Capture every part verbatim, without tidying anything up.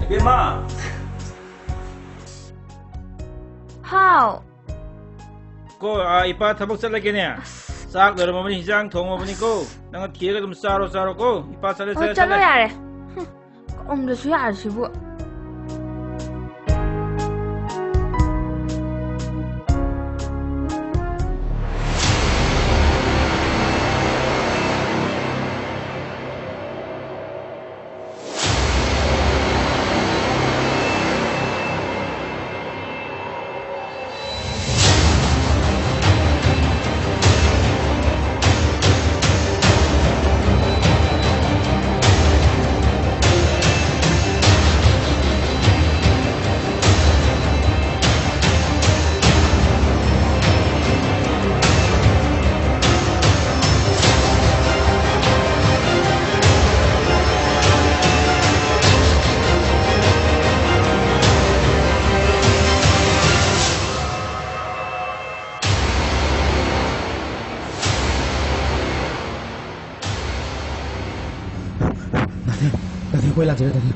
ꯏꯕꯦꯝꯃ! ꯍꯥꯎ꯫ ꯀꯣ, ꯑꯥ, ꯏꯄꯥ ꯊꯕꯛ ꯆꯠꯂꯒꯦꯅꯦ꯫ ꯑꯁ꯫ ꯆꯥꯛ ꯂꯣꯏꯔꯝꯃꯕꯅꯤ, ꯍꯤꯟꯖꯥꯡ ꯊꯣꯡꯉꯕꯅꯤꯀꯣ꯫ ꯅꯪꯅ ꯊꯤꯔꯒ ꯑꯗꯨꯝ ꯆꯥꯔꯣ, ꯆꯥꯔꯣ ꯀꯣ꯫ ꯏꯄꯥ ꯆꯠꯂꯦ, ꯍꯣꯏ, ꯆꯠꯂꯦ, ꯆꯠꯂꯣ ꯆꯠꯂꯦ꯫ ꯌꯥꯔꯦ꯫ ꯍꯨꯝ, ꯀꯧꯔꯝꯗ꯭ꯔꯁꯨ ꯌꯥꯔꯁꯤꯕꯨ꯫ ꯗꯥꯊꯦꯝ, ꯗꯥꯊꯦꯝ, ꯑꯩꯈꯣꯏ ꯂꯥꯟꯖꯔꯦ, ꯗꯥꯊꯦꯝ꯫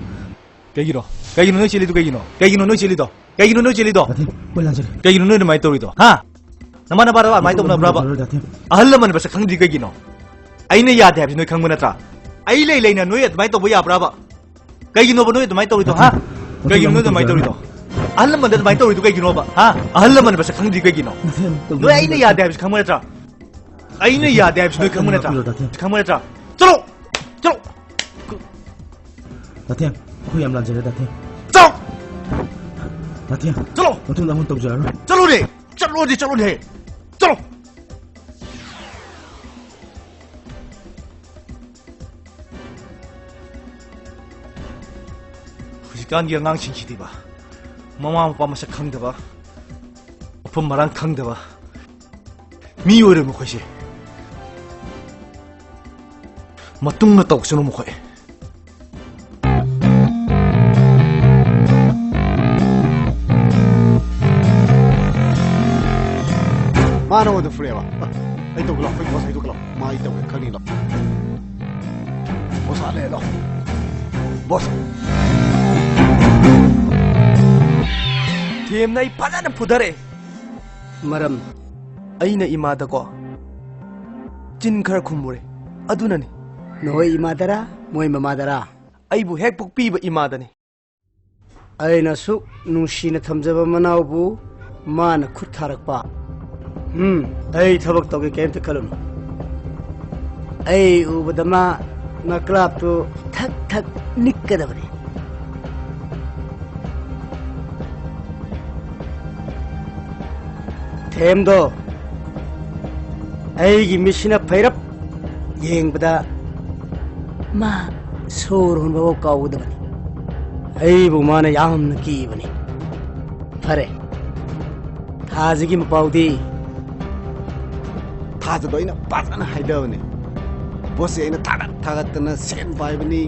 ꯀꯩꯒꯤꯅꯣ? ꯀꯩꯒꯤꯅꯣ ꯅꯣꯏ ꯆꯦꯜꯂꯤꯗꯣ? ꯀꯩꯒꯤꯅꯣ? ꯀꯩꯒꯤꯅꯣ ꯅꯣꯏ ꯆꯦꯜꯂꯤꯗꯣ? ꯀꯩꯒꯤꯅꯣ ꯅꯣꯏ ꯆꯦꯜꯂꯤꯗꯣ? ꯗꯥꯊꯦꯝ, ꯑꯩꯈꯣꯏ ꯂꯥꯟꯖꯔꯦ꯫ ꯀꯩꯒꯤꯅꯣ ꯅꯣꯏ ꯑꯗꯨꯃꯥꯏꯅ ꯇꯧꯔꯤꯗꯣ? ꯍꯥ? ꯅꯃꯥꯟ ꯅꯄꯥꯗ ꯑꯗꯨꯃꯥꯏꯅ ꯇꯧꯅꯕ꯭ꯔꯕ? ꯗꯥꯊꯦꯝ꯫ ꯑꯍꯜ ꯂꯃꯟ ꯃꯁꯛ ꯈꯪꯗ꯭ꯔꯤ ꯀꯩꯒꯤꯅꯣ? ꯑꯩꯅ ꯌꯥꯗꯦ ꯍꯥꯏꯕꯁꯤ ꯅꯣꯏ ꯈꯪꯕ ꯅꯠꯇ꯭ꯔꯥ? ꯑꯩ ꯂꯩ ꯂꯩꯅ ꯅꯣꯏ ꯑꯗꯨꯃꯥꯏꯅ ꯇꯧꯕ ꯌꯥꯕ꯭ꯔꯕ? ꯀꯩꯒꯤꯅꯣꯕ ꯅꯣꯏ ꯑꯗꯨꯃꯥꯏꯅ ꯇꯧꯔꯤꯗꯣ, ꯍꯥ? ꯗꯥꯊꯦꯝ, ꯀꯩꯒꯤꯅꯣ ꯅꯣꯏ ꯑꯗꯨꯃꯥꯏꯅ ꯗꯥꯊꯦꯝ, ꯇꯧꯔꯤꯗꯣ? ꯑꯍꯜ ꯂꯃꯟꯗ ꯑꯗꯨꯃꯥꯏꯅ ꯇꯧꯔꯤꯗꯣ ꯀꯩꯒꯤꯅꯣꯕ, ꯍꯥ? ꯑꯍꯜ ꯂꯃꯟ ꯃꯁꯛ ꯈꯪꯗ꯭ꯔꯤ ꯀꯩꯒꯤꯅꯣ? ꯗꯥꯊꯦꯝ, ꯅꯣꯏ ꯑꯩꯅ ꯌꯥꯗꯦ ꯍꯥꯏꯕꯁꯤ ꯈꯪꯕ ꯅꯠꯇ꯭ꯔꯥ? ꯑꯩꯅ ꯌꯥꯗꯦ ꯍꯥꯏꯕꯁꯤ ꯅꯣꯏ ꯈꯪꯕ ꯅꯠꯇ꯭ꯔꯥ? ꯗꯥꯊꯦꯝ꯫ ꯈꯪꯕ ꯅꯠꯇ꯭ꯔꯥ? ꯆꯠꯂꯣ! ꯆꯠꯂꯣ! ꯗꯥꯊꯦꯝ, ꯑꯩꯈꯣꯏ ꯌꯥꯝ ꯂꯥꯟꯖꯔꯦ, ꯗꯥꯊꯦꯝ꯫ ꯆꯠꯂꯣ! ꯗꯥꯊꯦꯝ, ꯆꯠꯂꯣ! ꯃꯇꯨꯡꯗ ꯑꯃꯨꯛ ꯇꯧꯖꯔꯔꯣꯏ꯫ ꯆꯠꯂꯣꯅꯦ! ꯆꯠꯂꯣꯗꯤ, ꯆꯠꯂꯣꯅꯦ! ꯆꯠꯂꯣ! ꯍꯧꯖꯤꯛꯀꯥꯟꯒꯤ ꯑꯉꯥꯡꯁꯤꯡꯁꯤꯗꯤꯕ, ꯃꯃꯥ ꯃꯄꯥ ꯃꯁꯛ ꯈꯪꯗꯕ, ꯃꯐꯝ ꯃꯔꯥꯡ ꯈꯪꯗꯕ ꯃꯤ ꯑꯣꯏꯔꯦ ꯃꯈꯣꯏꯁꯦ꯫ ꯃꯇꯨꯡꯅ ꯇꯧꯁꯅꯨ ꯃꯈꯣꯏ꯫ ꯃꯥ ꯅꯉꯣꯟꯗ ꯐꯨꯔꯛꯑꯦꯕ? ꯑꯩ ꯇꯧꯒꯦ ꯂꯥꯎ, ꯑꯩꯈꯣꯏ ꯕꯣꯁ ꯍꯥꯏꯗꯣꯛꯀꯦ ꯂꯥꯎ, ꯃꯥ ꯑꯩ ꯇꯧꯒꯦ ꯈꯪꯅꯤ ꯂꯥꯎ꯫ ꯕꯣꯁ ꯍꯥꯠꯂꯦ ꯂꯥꯎ꯫ ꯕꯣꯁ꯫ ꯊꯦꯝꯅ ꯑꯩ ꯐꯖꯅ ꯐꯨꯊꯔꯛꯑꯦ꯫ ꯃꯔꯝ? ꯑꯩꯅ ꯏꯃꯥꯗꯀꯣ ꯆꯤꯟ ꯈꯔ ꯈꯨꯝꯃꯨꯔꯦ, ꯑꯗꯨꯅꯅꯤ꯫ ꯅꯈꯣꯏ ꯏꯃꯥꯗꯔꯥ, ꯃꯣꯏ ꯃꯃꯥꯗꯔꯥ? ꯑꯩꯕꯨ ꯍꯦꯛ ꯄꯣꯛꯄꯤꯕ ꯏꯃꯥꯗꯅꯤ꯫ ꯑꯩꯅ ꯑꯁꯨꯛ ꯅꯨꯡꯁꯤꯅ ꯊꯝꯖꯕ ꯃꯅꯥꯎꯕꯨ ꯃꯥꯅ ꯈꯨꯠ ꯊꯥꯔꯛꯄ꯫ ꯎꯝ, ꯑꯩ ꯊꯕꯛ ꯇꯧꯒꯦ, ꯀꯩꯝꯇ ꯈꯜꯂꯨꯅꯨ꯫ ꯑꯩ ꯎꯕꯗ ꯃꯥ ꯅꯀ꯭ꯔꯥꯞꯇꯨ ꯊꯛ ꯊꯛ ꯅꯤꯛꯀꯗꯕꯅꯤ꯫ ꯊꯦꯝꯗꯣ ꯑꯩꯒꯤ ꯃꯤꯠꯁꯤꯅ ꯐꯩꯔꯞ ꯌꯦꯡꯕꯗ ꯃꯥ ꯁꯣꯔ ꯍꯣꯟꯕꯐꯥꯎ ꯀꯥꯎꯒꯗꯕꯅꯤ꯫ ꯑꯩꯕꯨ ꯃꯥꯅ ꯌꯥꯝꯅ ꯀꯤꯕꯅꯤ꯫ ꯐꯔꯦ, ꯊꯥꯖꯒꯤ ꯃꯄꯥꯎꯗꯤ? ꯊꯥꯖꯗꯣ ꯑꯩꯅ ꯐꯖꯅ ꯍꯥꯏꯗꯕꯅꯦ꯫ ꯕꯣꯁꯁꯦ ꯑꯩꯅ ꯊꯥꯒꯠ ꯊꯥꯒꯠꯇꯅ ꯁꯦꯟ ꯄꯥꯏꯕꯅꯤ,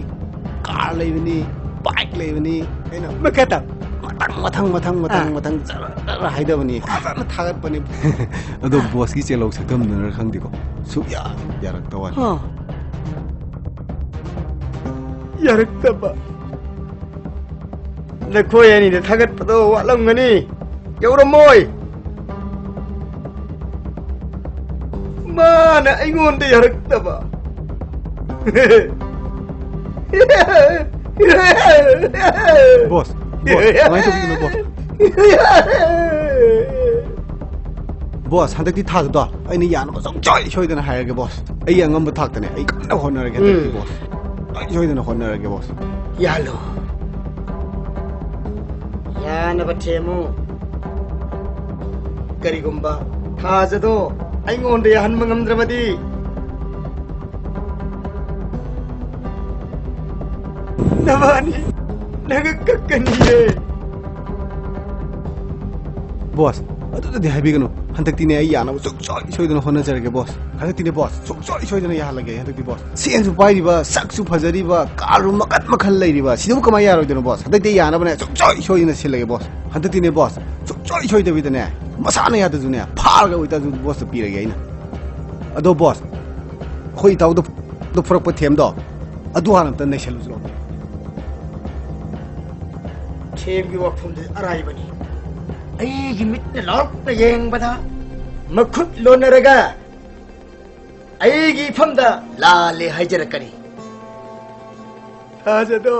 ꯀꯥꯔ ꯂꯩꯕꯅꯤ, ꯕꯥꯏꯛ ꯂꯩꯕꯅꯤ꯫ ꯑꯩꯅ ꯃꯈꯥ ꯇꯥ꯫ ꯃꯊꯪ, ꯃꯊꯪ, ꯃꯊꯪ, ꯃꯊꯪ, ꯑꯥ꯫ ꯃꯊꯪ ꯖꯔ ꯖꯔ ꯍꯥꯏꯗꯕꯅꯤ, ꯐꯖꯅ ꯊꯥꯒꯠꯄꯅꯤ꯫ ꯑꯗꯣ ꯕꯣꯁꯀꯤ ꯆꯦꯜꯍꯧ ꯁꯛꯇꯝꯗꯨꯅꯔ ꯈꯪꯗꯦꯀꯣ, ꯁꯨꯛꯌꯥ ꯌꯥꯔꯛꯇ ꯋꯥꯅꯤ꯫ ꯍꯥ꯫ ꯌꯥꯔꯛꯇꯕ? ꯅꯈꯣꯏ ꯑꯅꯤꯅ ꯊꯥꯒꯠꯄꯗꯣ ꯋꯥꯠꯂꯝꯒꯅꯤ꯫ ꯌꯧꯔꯝꯃꯣꯏ꯫ ꯃꯥꯅ ꯑꯩꯉꯣꯟꯗ ꯌꯥꯔꯛꯇꯕ꯫ ꯕꯣꯁ, ꯕꯣꯁ, ꯀꯃꯥꯏꯅ ꯇꯧꯕꯤꯗꯣꯏꯅꯣ, ꯕꯣꯁ? ꯕꯣꯁ, ꯍꯟꯗꯛꯇꯤ ꯊꯥꯖꯗꯣ ꯑꯩꯅ ꯌꯥꯅꯕ ꯁꯨꯡꯁꯣꯏ ꯁꯣꯏꯗꯅ ꯍꯥꯏꯔꯒꯦ, ꯕꯣꯁ꯫ ꯑꯩ ꯑꯉꯝꯕ ꯊꯥꯛꯇꯅꯦ, ꯑꯩ ꯀꯟꯅ ꯍꯣꯠꯅꯔꯒꯦ ꯍꯟꯗꯛꯇꯤ, ꯎꯝ꯫ ꯕꯣꯁ꯫ ꯑꯩ ꯁꯣꯏꯗꯅ ꯍꯣꯠꯅꯔꯒꯦ, ꯕꯣꯁ꯫ ꯌꯥꯍꯜꯂꯨ꯫ ꯌꯥꯅꯕ ꯊꯦꯝꯃꯨ꯫ ꯀꯔꯤꯒꯨꯝꯕ ꯊꯥꯖꯗꯣ ꯑꯩꯉꯣꯟꯗ ꯌꯥꯍꯟꯕ ꯉꯝꯗ꯭ꯔꯕꯗꯤ, ꯅꯕꯥꯅꯤ ꯅꯒ ꯀꯛꯀꯅꯤꯌꯦ꯫ ꯕꯣꯁ, ꯑꯗꯨꯗꯗꯤ ꯍꯥꯏꯕꯤꯒꯅꯨ꯫ ꯍꯟꯗꯛꯇꯤꯅꯦ, ꯑꯩ ꯌꯥꯅꯕ ꯁꯨꯡꯁꯣꯏ ꯁꯣꯏꯗꯅ ꯍꯣꯠꯅꯖꯔꯒꯦ, ꯕꯣꯁ꯫ ꯍꯟꯗꯛꯇꯤꯅꯦ, ꯕꯣꯁ, ꯁꯨꯡꯁꯣꯏ ꯁꯣꯏꯗꯅ ꯌꯥꯍꯜꯂꯒꯦ ꯑꯩ ꯍꯟꯗꯛꯇꯤ, ꯕꯣꯁ꯫ ꯁꯦꯟꯁꯨ ꯄꯥꯏꯔꯤꯕ, ꯁꯛꯁꯨ ꯐꯖꯔꯤꯕ, ꯀꯥꯔꯁꯨ ꯃꯈꯟ ꯃꯈꯟ ꯂꯩꯔꯤꯕ, ꯁꯤꯗꯕꯨ ꯀꯃꯥꯏꯅ ꯌꯥꯔꯣꯏꯗꯣꯏꯅꯣ, ꯕꯣꯁ? ꯍꯟꯗꯛꯇꯤ ꯌꯥꯅꯕꯅꯦ, ꯁꯨꯡꯁꯣꯏ ꯁꯣꯏꯗꯅ ꯁꯤꯜꯂꯒꯦ, ꯕꯣꯁ꯫ ꯍꯟꯗꯛꯇꯤꯅꯦ, ꯕꯣꯁ, ꯁꯨꯡꯁꯣꯏ ꯁꯣꯏꯗꯕꯤꯗꯅꯦ, ꯃꯁꯥꯅ ꯌꯥꯗ꯭ꯔꯁꯨꯅꯦ, ꯐꯥꯔꯒ ꯑꯣꯏꯇꯥꯔꯁꯨ ꯕꯣꯁꯇ ꯄꯤꯔꯒꯦ ꯑꯩꯅ꯫ ꯑꯗꯣ ꯕꯣꯁ, ꯑꯩꯈꯣꯏ ꯏꯇꯥꯎꯗ ꯐꯨꯔꯛꯄ ꯊꯦꯝꯗꯣ, ꯑꯗꯨ ꯍꯥꯟꯅ ꯑꯝꯇ ꯅꯩꯁꯜꯂꯨꯁꯤ ꯂꯥꯎ꯫ ꯊꯦꯝꯒꯤ ꯋꯥꯐꯝꯗꯨ ꯑꯔꯥꯏꯕꯅꯤ꯫ ꯑꯩꯒꯤ ꯃꯤꯠꯅ ꯂꯥꯎꯔꯛꯅ ꯌꯦꯡꯕꯗ, ꯃꯈꯨꯠ ꯂꯣꯟꯅꯔꯒ ꯑꯩꯒꯤ ꯏꯐꯝꯗ ꯂꯥꯜꯂꯦ ꯍꯥꯏꯖꯔꯛꯀꯅꯤ꯫ ꯊꯥꯖꯗꯣ,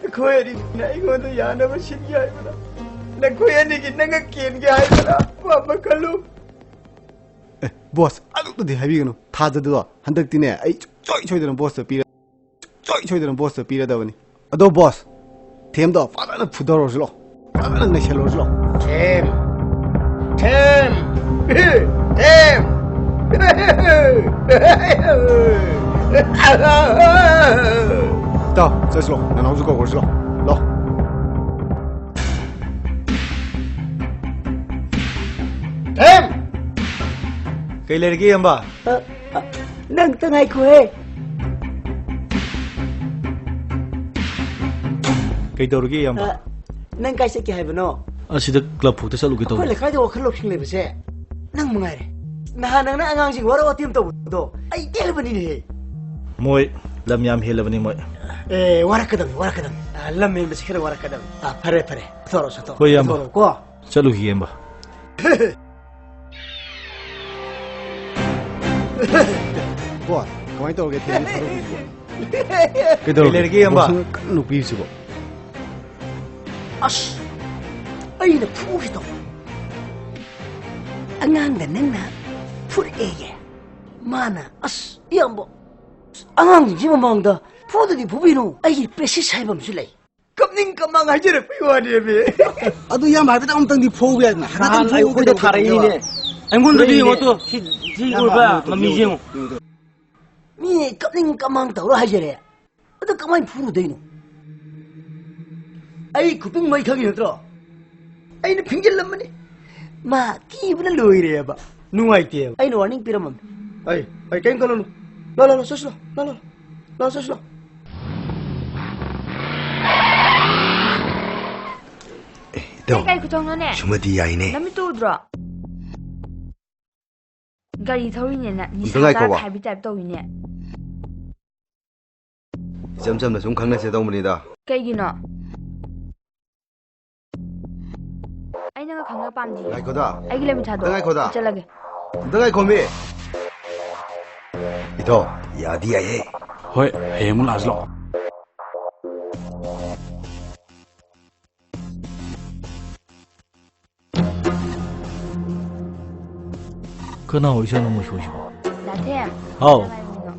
ꯑꯩꯈꯣꯏ ꯑꯅꯤꯅ ꯑꯩꯉꯣꯟꯗ ꯌꯥꯅꯕ ꯁꯤꯟꯒꯦ ꯍꯥꯏꯕ꯭ꯔꯥ? ꯅꯈꯣꯏ ꯑꯅꯤꯒꯤ ꯅꯉꯛ ꯀꯦꯟꯒꯦ ꯍꯥꯏꯕ꯭ꯔꯥ? ꯑꯄꯥꯝꯕ ꯈꯜꯂꯨ꯫ ꯑꯦ, ꯕꯣꯁ, ꯑꯗꯨꯝꯇꯗꯤ ꯍꯥꯏꯕꯤꯒꯅꯨ꯫ ꯊꯥꯖꯗꯣ ꯍꯟꯗꯛꯇꯤꯅꯦ, ꯑꯩ ꯁꯨꯡꯁꯣꯏ ꯁꯣꯏꯗꯅ ꯕꯣꯁꯇ ꯄꯤꯔ-, ꯁꯨꯡꯁꯣꯏ ꯁꯣꯏꯗꯅ ꯕꯣꯁꯇ ꯄꯤꯔꯗꯕꯅꯤ꯫ ꯑꯗꯣ ꯕꯣꯁ, ꯊꯦꯝꯗꯣ ꯐꯖꯅ ꯐꯨꯗꯔꯨꯔꯁꯤ ꯂꯥꯎ꯫ ꯐꯖꯅ ꯅꯩꯁꯜꯂꯨꯔꯁꯤ ꯂꯥꯎ꯫ ꯊꯦꯝ! ꯊꯦꯝ! ꯊꯦꯝ! ꯏꯇꯥꯎ, ꯆꯠꯁꯤ ꯂꯥꯎ꯫ ꯅꯅꯥꯎꯁꯨ ꯀꯧꯈ꯭ꯔꯁꯤ ꯂꯥꯎ꯫ ꯂꯥꯎ꯫ ꯊꯦꯝ! ꯀꯩ ꯂꯩꯔꯒꯦ, ꯏꯌꯥꯝꯕ? ꯑ, ꯑ, ꯅꯪꯇ ꯉꯥꯏꯈꯣꯍꯦ꯫ ꯀꯩꯗꯧꯔꯒꯦ, ꯏꯌꯥꯝꯕ? ꯑ, ꯅꯪ ꯀꯥꯏ ꯆꯠꯀꯦ ꯍꯥꯏꯕꯅꯣ? ꯑꯁꯤꯗ ꯀ꯭ꯂꯕ ꯐꯥꯎꯇ ꯆꯠꯂꯨꯒꯦ ꯑꯩꯈꯣꯏ ꯇꯧꯕ꯫ ꯂꯩꯀꯥꯏꯗ ꯋꯥꯈꯜ ꯂꯧꯁꯤꯡ ꯂꯩꯕꯁꯦ ꯅꯪ ꯃꯉꯥꯏꯔꯦ꯫ ꯅꯍꯥꯟ ꯅꯪꯅ ꯑꯉꯥꯡꯁꯤꯡ ꯋꯥꯔ ꯋꯥꯇꯦꯝ ꯇꯧꯕꯗꯣ ꯑꯩ ꯄꯦꯜꯂꯕꯅꯤꯅꯦꯍꯦ꯫ ꯃꯣꯏ ꯂꯝ ꯌꯥꯝ ꯍꯦꯜꯂꯕꯅꯤ ꯃꯣꯏ꯫ ꯑꯦ, ꯋꯥꯔꯛꯀꯗꯕꯅꯤ, ꯋꯥꯔꯛꯀꯗꯕꯅꯤ꯫ ꯑ, ꯂꯝ ꯍꯦꯟꯕꯁꯤ ꯈꯔ ꯋꯥꯔꯛꯀꯗꯕꯅꯤ꯫ ꯑ, ꯐꯔꯦ, ꯐꯔꯦ꯫ ꯆꯠꯊꯣꯔꯣ, ꯆꯠꯊꯣꯔꯣ꯫ ꯍꯣꯏ, ꯏꯌꯥꯝꯕ꯫ ꯆꯠꯊꯣꯔꯣꯀꯣ꯫ ꯆꯠꯂꯨꯈꯤꯒꯦ, ꯏꯌꯥꯝꯕ꯫ ꯕꯣꯁ, ꯀꯃꯥꯏꯅ ꯇꯧꯔꯒꯦ ꯊꯦꯡꯒꯤ ꯊꯥꯗꯣꯛꯄꯤꯁꯤꯕꯣ? ꯀꯩꯗꯧꯔꯒꯦ? ꯀꯩ ꯂꯩꯔꯒꯦ, ꯏꯌꯥꯝꯕ? ꯕꯣꯁꯅ ꯀꯟꯅ ꯅꯣꯛꯄꯤꯔꯤꯁꯤꯕꯣ? ꯑꯁ! ꯑꯩꯅ ꯐꯨꯈꯤꯗꯧꯕ ꯑꯉꯥꯡꯗ ꯅꯪꯅ ꯐꯨꯔꯛꯑꯦꯌꯦ꯫ ꯃꯥꯅ, ꯑꯁ, ꯏꯌꯥꯝꯕ, ꯑꯉꯥꯡꯁꯤꯡꯁꯤ ꯃꯃꯥꯡꯗ ꯐꯨꯗꯗꯤ ꯐꯨꯕꯤꯅꯨ꯫ ꯑꯩꯒꯤ ꯄ꯭ꯔꯦꯁꯤꯁ ꯍꯥꯏꯕ ꯑꯃꯁꯨ ꯂꯩ꯫ ꯀꯞꯅꯤꯡ ꯀꯞꯃꯥꯡ ꯍꯥꯏꯖꯔꯛꯄꯒꯤ ꯋꯥꯅꯦꯃꯤ꯫ ꯑꯗꯨ ꯏꯌꯥꯝꯕ ꯍꯥꯏꯐꯦꯠꯇꯪ ꯑꯝꯇꯪꯗꯤ ꯐꯨꯍꯧꯕ ꯌꯥꯏꯗꯅ꯫ ꯍꯥꯏꯐꯦꯠꯇꯪ ꯅꯍꯥꯟ ꯐꯨꯍꯧꯕ ꯑꯩꯈꯣꯏꯗ ꯀꯩꯗꯧꯒꯦ ꯊꯥꯔꯛꯏꯅꯤꯅꯦ꯫ ꯍꯥꯏꯕ? ꯑꯩꯉꯣꯟꯗꯗꯤ ꯍꯣꯔꯦꯟꯅꯦ꯫ ꯌꯦꯡꯉꯣ ꯇꯨ, ꯁꯤ, ꯁꯤ ꯏꯌꯥꯝꯕ, ꯑꯣꯏꯕ ꯌꯦꯡꯉꯨ, ꯃꯃꯤꯁꯦ ꯌꯦꯡꯉꯨ꯫ ꯌꯦꯡꯉꯨ꯫ ꯃꯤ ꯀꯞꯅꯤꯡ ꯀꯞꯃꯥꯡ ꯇꯧꯔ ꯍꯥꯏꯖꯔꯦ꯫ ꯑꯗꯨ ꯀꯃꯥꯏꯅ ꯐꯨꯔꯨꯗꯣꯏꯅꯣ? ꯑꯩ ꯈꯨꯇꯨꯝ ꯃꯩ ꯈꯪꯉꯤ ꯅꯠꯇ꯭ꯔꯣ? ꯑꯩꯅ ꯐꯤꯡꯖꯤꯜꯂꯝꯕꯅꯤ꯫ ꯃꯥ ꯀꯤꯕꯅ ꯂꯣꯏꯔꯦꯕ꯫ ꯅꯨꯡꯉꯥꯏꯇꯦꯕ꯫ ꯑꯩꯅ ꯋꯥꯔꯅꯤꯡ ꯄꯤꯔꯝꯃꯕꯅꯤ꯫ ꯑꯩ, ꯑꯩ ꯀꯩꯝ ꯈꯜꯂꯨꯅꯨ꯫ ꯂꯥ, ꯂꯥ, ꯂꯥ, ꯆꯠꯁꯤ ꯂꯥ, ꯂꯥ, ꯂꯥ, ꯂꯥ, ꯆꯠꯁꯤ ꯂꯥ꯫ ꯑꯦ, ꯀꯩ ꯀꯩ ꯈꯨꯊꯧꯅꯣꯅꯦ? ꯁꯨꯃꯗꯤ ꯌꯥꯏꯅꯦ꯫ ꯅꯃꯤꯠꯇꯨ ꯎꯗ꯭ꯔꯣ? ꯒꯥꯔꯤ ꯊꯧꯔꯤꯅꯦꯅ ꯑꯝꯇ ꯅꯤꯁꯥ ꯉꯥꯏꯈꯣꯕ꯫ ꯆꯥꯔ ꯈꯥꯏꯕ type ꯇꯧꯋꯤꯅꯦ꯫ ꯏꯆꯝ ꯆꯝꯅ ꯁꯨꯝ ꯈꯪꯅꯁꯦ ꯇꯧꯕꯅꯤꯗ꯫ ꯀꯩꯒꯤꯅꯣ? ꯑꯩ ꯅꯪꯒ ꯈꯪꯅ ꯄꯥꯝꯗꯤꯌꯦ꯫ ꯉꯥꯏꯈꯣꯗ꯫ ꯑꯩꯒꯤ ꯂꯩꯃꯤꯠ ꯊꯥꯗꯣꯛꯑꯣ꯫ ꯑꯝꯇ ꯉꯥꯏꯈꯣꯗ꯫ ꯑꯩ ꯆꯠꯂꯒꯦ꯫ ꯑꯝꯇ ꯉꯥꯏꯈꯣꯃꯤ꯫ ꯏꯊꯣ, ꯌꯥꯗꯤ ꯌꯥꯏꯍꯦ꯫ ꯍꯣꯏ, ꯍꯌꯦꯡ ꯑꯃꯨꯛ ꯂꯥꯛꯑꯁꯤ ꯂꯥꯛꯑꯣ꯫ ꯀꯅꯥ ꯑꯣꯏꯖꯥꯠꯅꯣ ꯃꯣꯏ ꯁꯣꯏꯁꯤꯕꯣ? ꯗꯥꯊꯦꯝ, ꯍꯥꯎ꯫ ꯀꯅꯥ ꯍꯥꯏꯕꯅꯣ?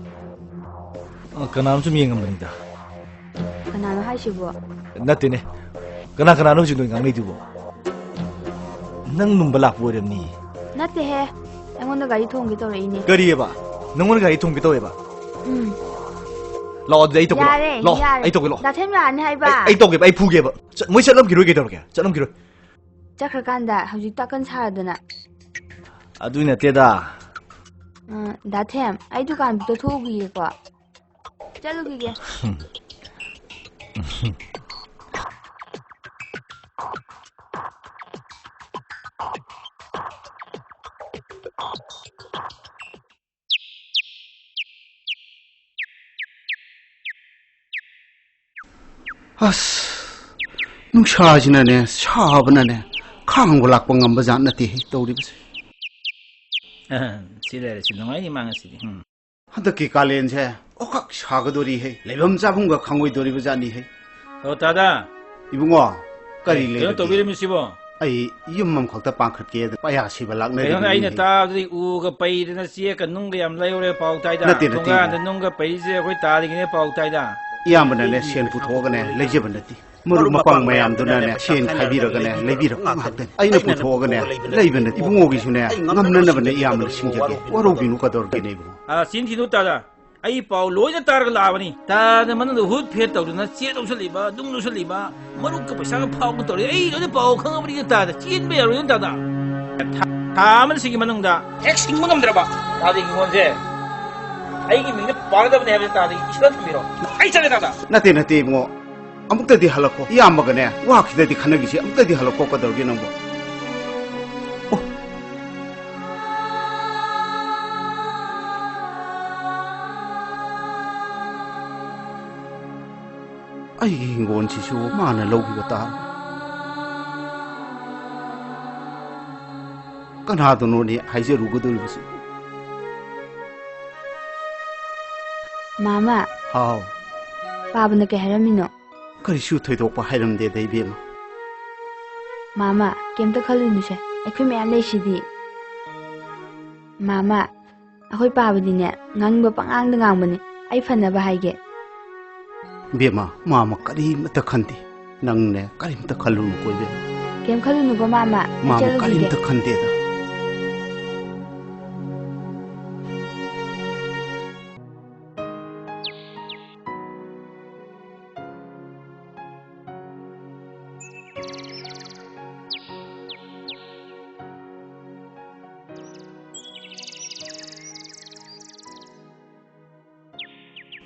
ꯑ, ꯀꯅꯥꯅꯣ ꯁꯨꯝ ꯌꯦꯡꯉꯝꯕꯅꯤꯗ꯫ ꯀꯅꯥꯅꯣ ꯍꯥꯏꯁꯤꯕꯣ? ꯅꯠꯇꯦꯅꯦ꯫ ꯀꯅꯥ ꯀꯅꯥꯅꯣ ꯍꯧꯖꯤꯛ ꯅꯣꯏ ꯉꯥꯡꯅꯩꯗꯨꯕꯣ? ꯅꯪ ꯅꯨꯝꯕ ꯂꯥꯛꯄ ꯑꯣꯏꯔꯝꯅꯤ꯫ ꯅꯠꯇꯦꯍꯦ꯫ ꯑꯩꯉꯣꯟꯗ ꯒꯥꯔꯤ ꯊꯣꯡꯒꯦ ꯇꯧꯔꯛꯏꯅꯦ꯫ ꯀꯔꯤꯑꯕ? ꯅꯪꯉꯣꯟꯗ ꯒꯥꯔꯤ ꯊꯣꯡꯒꯦ ꯇꯧꯋꯦꯕ? ꯎꯝ꯫ ꯂꯥꯛꯑꯣ ꯑꯗꯨꯗꯤ ꯑꯩ ꯇꯧꯒꯦ, ꯂꯥꯛꯑꯣ꯫ ꯌꯥꯔꯦ, ꯂꯥꯛꯑꯣ, ꯌꯥꯔꯦ꯫ ꯑꯩ ꯇꯧꯒꯦ, ꯂꯥꯛꯑꯣ꯫ ꯗꯥꯊꯦꯝ ꯌꯥꯔꯅꯤ ꯍꯥꯏꯕ꯫ ꯑꯩ, ꯑꯩ ꯇꯧꯒꯦꯕ, ꯑꯩ ꯐꯨꯒꯦꯕ꯫ ꯆꯠ-, ꯃꯣꯏ ꯆꯠꯂꯝꯈꯤꯔꯣꯏ ꯀꯩꯗꯧꯔꯒꯦ? ꯆꯠꯂꯝꯈꯤꯔꯣꯏ꯫ ꯆꯠꯈ꯭ꯔꯀꯥꯟꯗ ꯍꯧꯖꯤꯛ ꯇꯥꯀꯟ ꯁꯥꯔꯗꯅ꯫ ꯑꯗꯨꯏ ꯅꯠꯇꯦꯗ꯫ ꯑ, ꯗꯥ ꯊꯦꯝ, ꯑꯩ ꯗꯨꯀꯥꯟꯗꯨꯗ ꯊꯣꯛꯎꯈꯤꯒꯦꯀꯣ꯫ ꯆꯠꯂꯨꯈꯤꯒꯦ꯫ ꯑꯁ, ꯅꯨꯡꯁꯥꯁꯤꯅꯅꯦ, ꯁꯥꯕꯅꯅꯦ, ꯈꯥꯡꯕ ꯂꯥꯛꯄ ꯉꯝꯕ ꯖꯥꯠ ꯅꯠꯇꯦꯍꯦ ꯇꯧꯔꯤꯕꯁꯦ꯫ ꯁꯤ ꯂꯩꯔꯦ, ꯁꯤ ꯅꯨꯡꯉꯥꯏꯅꯤ ꯃꯥ ꯉꯁꯤꯗꯤ꯫ ꯎꯝ꯫ ꯍꯟꯗꯛꯀꯤ ꯀꯥꯂꯦꯟꯁꯦ ꯑꯣꯈꯛ ꯁꯥꯒꯗꯣꯔꯤꯍꯦ, ꯂꯩꯐꯝ ꯆꯥꯐꯝꯒ ꯈꯪꯉꯣꯏꯗꯣꯔꯤꯕ ꯖꯥꯠꯅꯤꯍꯦ꯫ ꯑꯣ, ꯇꯥꯗ꯫ ꯏꯕꯨꯡꯉꯣ, ꯀꯔꯤ ꯑꯦ, ꯀꯩꯅꯣ ꯂꯩꯔꯒꯦ? ꯇꯧꯕꯤꯔꯝꯃꯤꯁꯤꯕꯣ? ꯑꯩ ꯌꯨꯝ ꯑꯃꯈꯛꯇ ꯄꯥꯟꯈꯠꯀꯦ, ꯄꯩꯌꯥ ꯁꯤꯕ ꯂꯥꯛꯅꯔꯤꯕꯅꯤꯅꯦ꯫ ꯀꯩꯅꯣꯅꯦ, ꯑꯩꯅ ꯇꯥꯕꯗꯗꯤ ꯎꯒ ꯄꯩꯗꯅ ꯆꯦꯛꯀ ꯅꯨꯡꯒ ꯌꯥꯝ ꯂꯩꯍꯧꯔꯦ ꯄꯥꯎ ꯇꯥꯏꯗ꯫ ꯅꯠꯇꯦ, ꯅꯠꯇꯦ, ꯊꯣꯡꯒꯥꯟꯗ ꯏꯕꯨꯡꯉꯣ꯫ ꯅꯨꯡꯒ ꯄꯩꯔꯤꯁꯦ ꯑꯩꯈꯣꯏ ꯇꯥꯗꯒꯤꯅꯦ ꯄꯥꯎ ꯇꯥꯏꯗ꯫ ꯏꯌꯥꯝꯕꯅꯅꯦ ꯁꯦꯟ ꯄꯨꯊꯣꯛꯑꯒꯅꯦ ꯂꯩꯖꯕ ꯅꯠꯇꯦ꯫ ꯃꯔꯨꯞ ꯃꯄꯥꯡ ꯃꯌꯥꯝꯗꯨꯅꯅꯦ ꯁꯦꯟ ꯈꯥꯏꯕꯤꯔꯒꯅꯦ ꯂꯩꯕꯤꯔꯛꯄ ꯉꯥꯛꯇꯅꯤ꯫ ꯑꯩꯅ ꯄꯨꯊꯣꯛꯑꯒꯅꯦ ꯂꯩꯕ ꯅꯠꯇꯦ꯫ ꯏꯕꯨꯡꯉꯣꯒꯤꯁꯨꯅꯦ ꯉꯝꯅꯅꯕꯅꯦ ꯏꯌꯥꯝꯕꯅ ꯁꯤꯡꯖꯒꯦ꯫ ꯋꯥꯔꯧꯕꯤꯅꯨ ꯀꯗꯧꯔꯒꯦꯅꯦ ꯏꯕꯨꯡꯉꯣ? ꯑ, ꯆꯤꯟ ꯊꯤꯅꯨ ꯇꯥꯗ꯫ ꯑꯩ ꯄꯥꯎ ꯂꯣꯏꯅ ꯇꯥꯔꯒ ꯂꯥꯛꯑꯕꯅꯤ꯫ ꯇꯥꯗ ꯃꯅꯨꯡꯗ ꯍꯨꯠ ꯐꯦꯠ ꯇꯧꯗꯅ ꯆꯦ ꯂꯧꯁꯜꯂꯤꯕ, ꯅꯨꯡ ꯂꯧꯁꯜꯂꯤꯕ, ꯃꯔꯨꯞꯀ ꯄꯩꯁꯥꯒ ꯐꯥꯎꯒ ꯇꯧꯔꯤ꯫ ꯑꯩ ꯂꯣꯏꯅ ꯄꯥꯎ ꯈꯪꯉꯕꯅꯤꯅ ꯇꯥꯗ꯫ ꯆꯦꯟꯕ ꯌꯥꯔꯣꯏꯅ ꯇꯥꯗ꯫ ꯊꯥ, ꯊꯥ ꯑꯃꯁꯤꯒꯤ ꯃꯅꯨꯡꯗ ꯍꯦꯛ ꯁꯤꯡꯕ ꯉꯝꯗ꯭ꯔꯕ ꯇꯥꯗ ꯍꯤꯡꯒꯣꯜꯁꯦ ꯑꯩꯒꯤ ꯃꯤꯡꯗ ꯄꯥꯜꯂꯗꯕꯅꯦ ꯍꯥꯏꯕꯁꯦ ꯇꯥꯗ ꯏꯁꯤꯜꯂ ꯊꯝꯕꯤꯔꯣ꯫ ꯑꯩ ꯆꯠꯂꯦ ꯇꯥꯗ꯫ ꯅꯠꯇꯦ, ꯅꯠꯇꯦ ꯏꯕꯨꯡꯉꯣ꯫ ꯑꯃꯨꯛꯇꯗꯤ ꯍꯜꯂꯛꯀꯣ꯫ ꯏꯌꯥꯝꯕꯒꯅꯦ, ꯋꯥ ꯈꯤꯇꯗꯤ ꯈꯟꯅꯈꯤꯁꯤ꯫ ꯑꯃꯨꯛꯇꯗꯤ ꯍꯜꯂꯛꯀꯣ꯫ ꯀꯩꯗꯧꯔꯒꯦ ꯅꯪꯕꯣ? ꯑꯣ꯫ ꯑꯩꯒꯤ ꯍꯤꯡꯒꯣꯜꯁꯤꯁꯨ ꯃꯥꯅ ꯂꯧꯈꯤꯕ ꯇꯥꯔꯦ꯫ ꯀꯅꯥꯗꯅꯣꯅꯦ ꯍꯥꯏꯖꯔꯨꯒꯗꯧꯔꯤꯕꯁꯤ? ꯃꯥꯃ꯫ ꯍꯥꯎ꯫ ꯄꯥꯕꯅ ꯀꯩ ꯍꯥꯏꯔꯝꯃꯤꯅꯣ? ꯀꯔꯤꯁꯨ ꯊꯣꯏꯗꯣꯛꯄ ꯍꯥꯏꯔꯝꯗꯦꯗ, ꯏꯕꯦꯝꯃ꯫ ꯃꯥꯃ, ꯀꯩꯝꯇ ꯈꯜꯂꯨꯅꯨꯁꯦ, ꯑꯩꯈꯣꯏ ꯃꯌꯥꯝ ꯂꯩꯁꯤꯗꯤ꯫ ꯃꯥꯃ, ꯑꯩꯈꯣꯏ ꯄꯥꯕꯗꯤꯅꯦ, ꯉꯥꯡꯅꯤꯡꯕ ꯄꯉꯥꯡꯗ ꯉꯥꯡꯕꯅꯦ꯫ ꯑꯩ ꯐꯅꯕ ꯍꯥꯏꯒꯦ꯫ ꯏꯕꯦꯝꯃ, ꯃꯥꯃ ꯀꯔꯤꯃꯇ ꯈꯟꯗꯦ꯫ ꯅꯪꯅꯦ, ꯀꯔꯤꯃꯇ ꯈꯜꯂꯨꯅꯨꯀꯣ, ꯏꯕꯦꯝꯃ꯫ ꯀꯩꯝ ꯈꯜꯂꯨꯅꯨꯀꯣ, ꯃꯥꯃ꯫ ꯑꯩ ꯃꯥꯃ ꯆꯠꯂꯨꯈꯤꯒꯦ꯫ ꯀꯔꯤꯃꯇ ꯈꯟꯗꯦꯗ꯫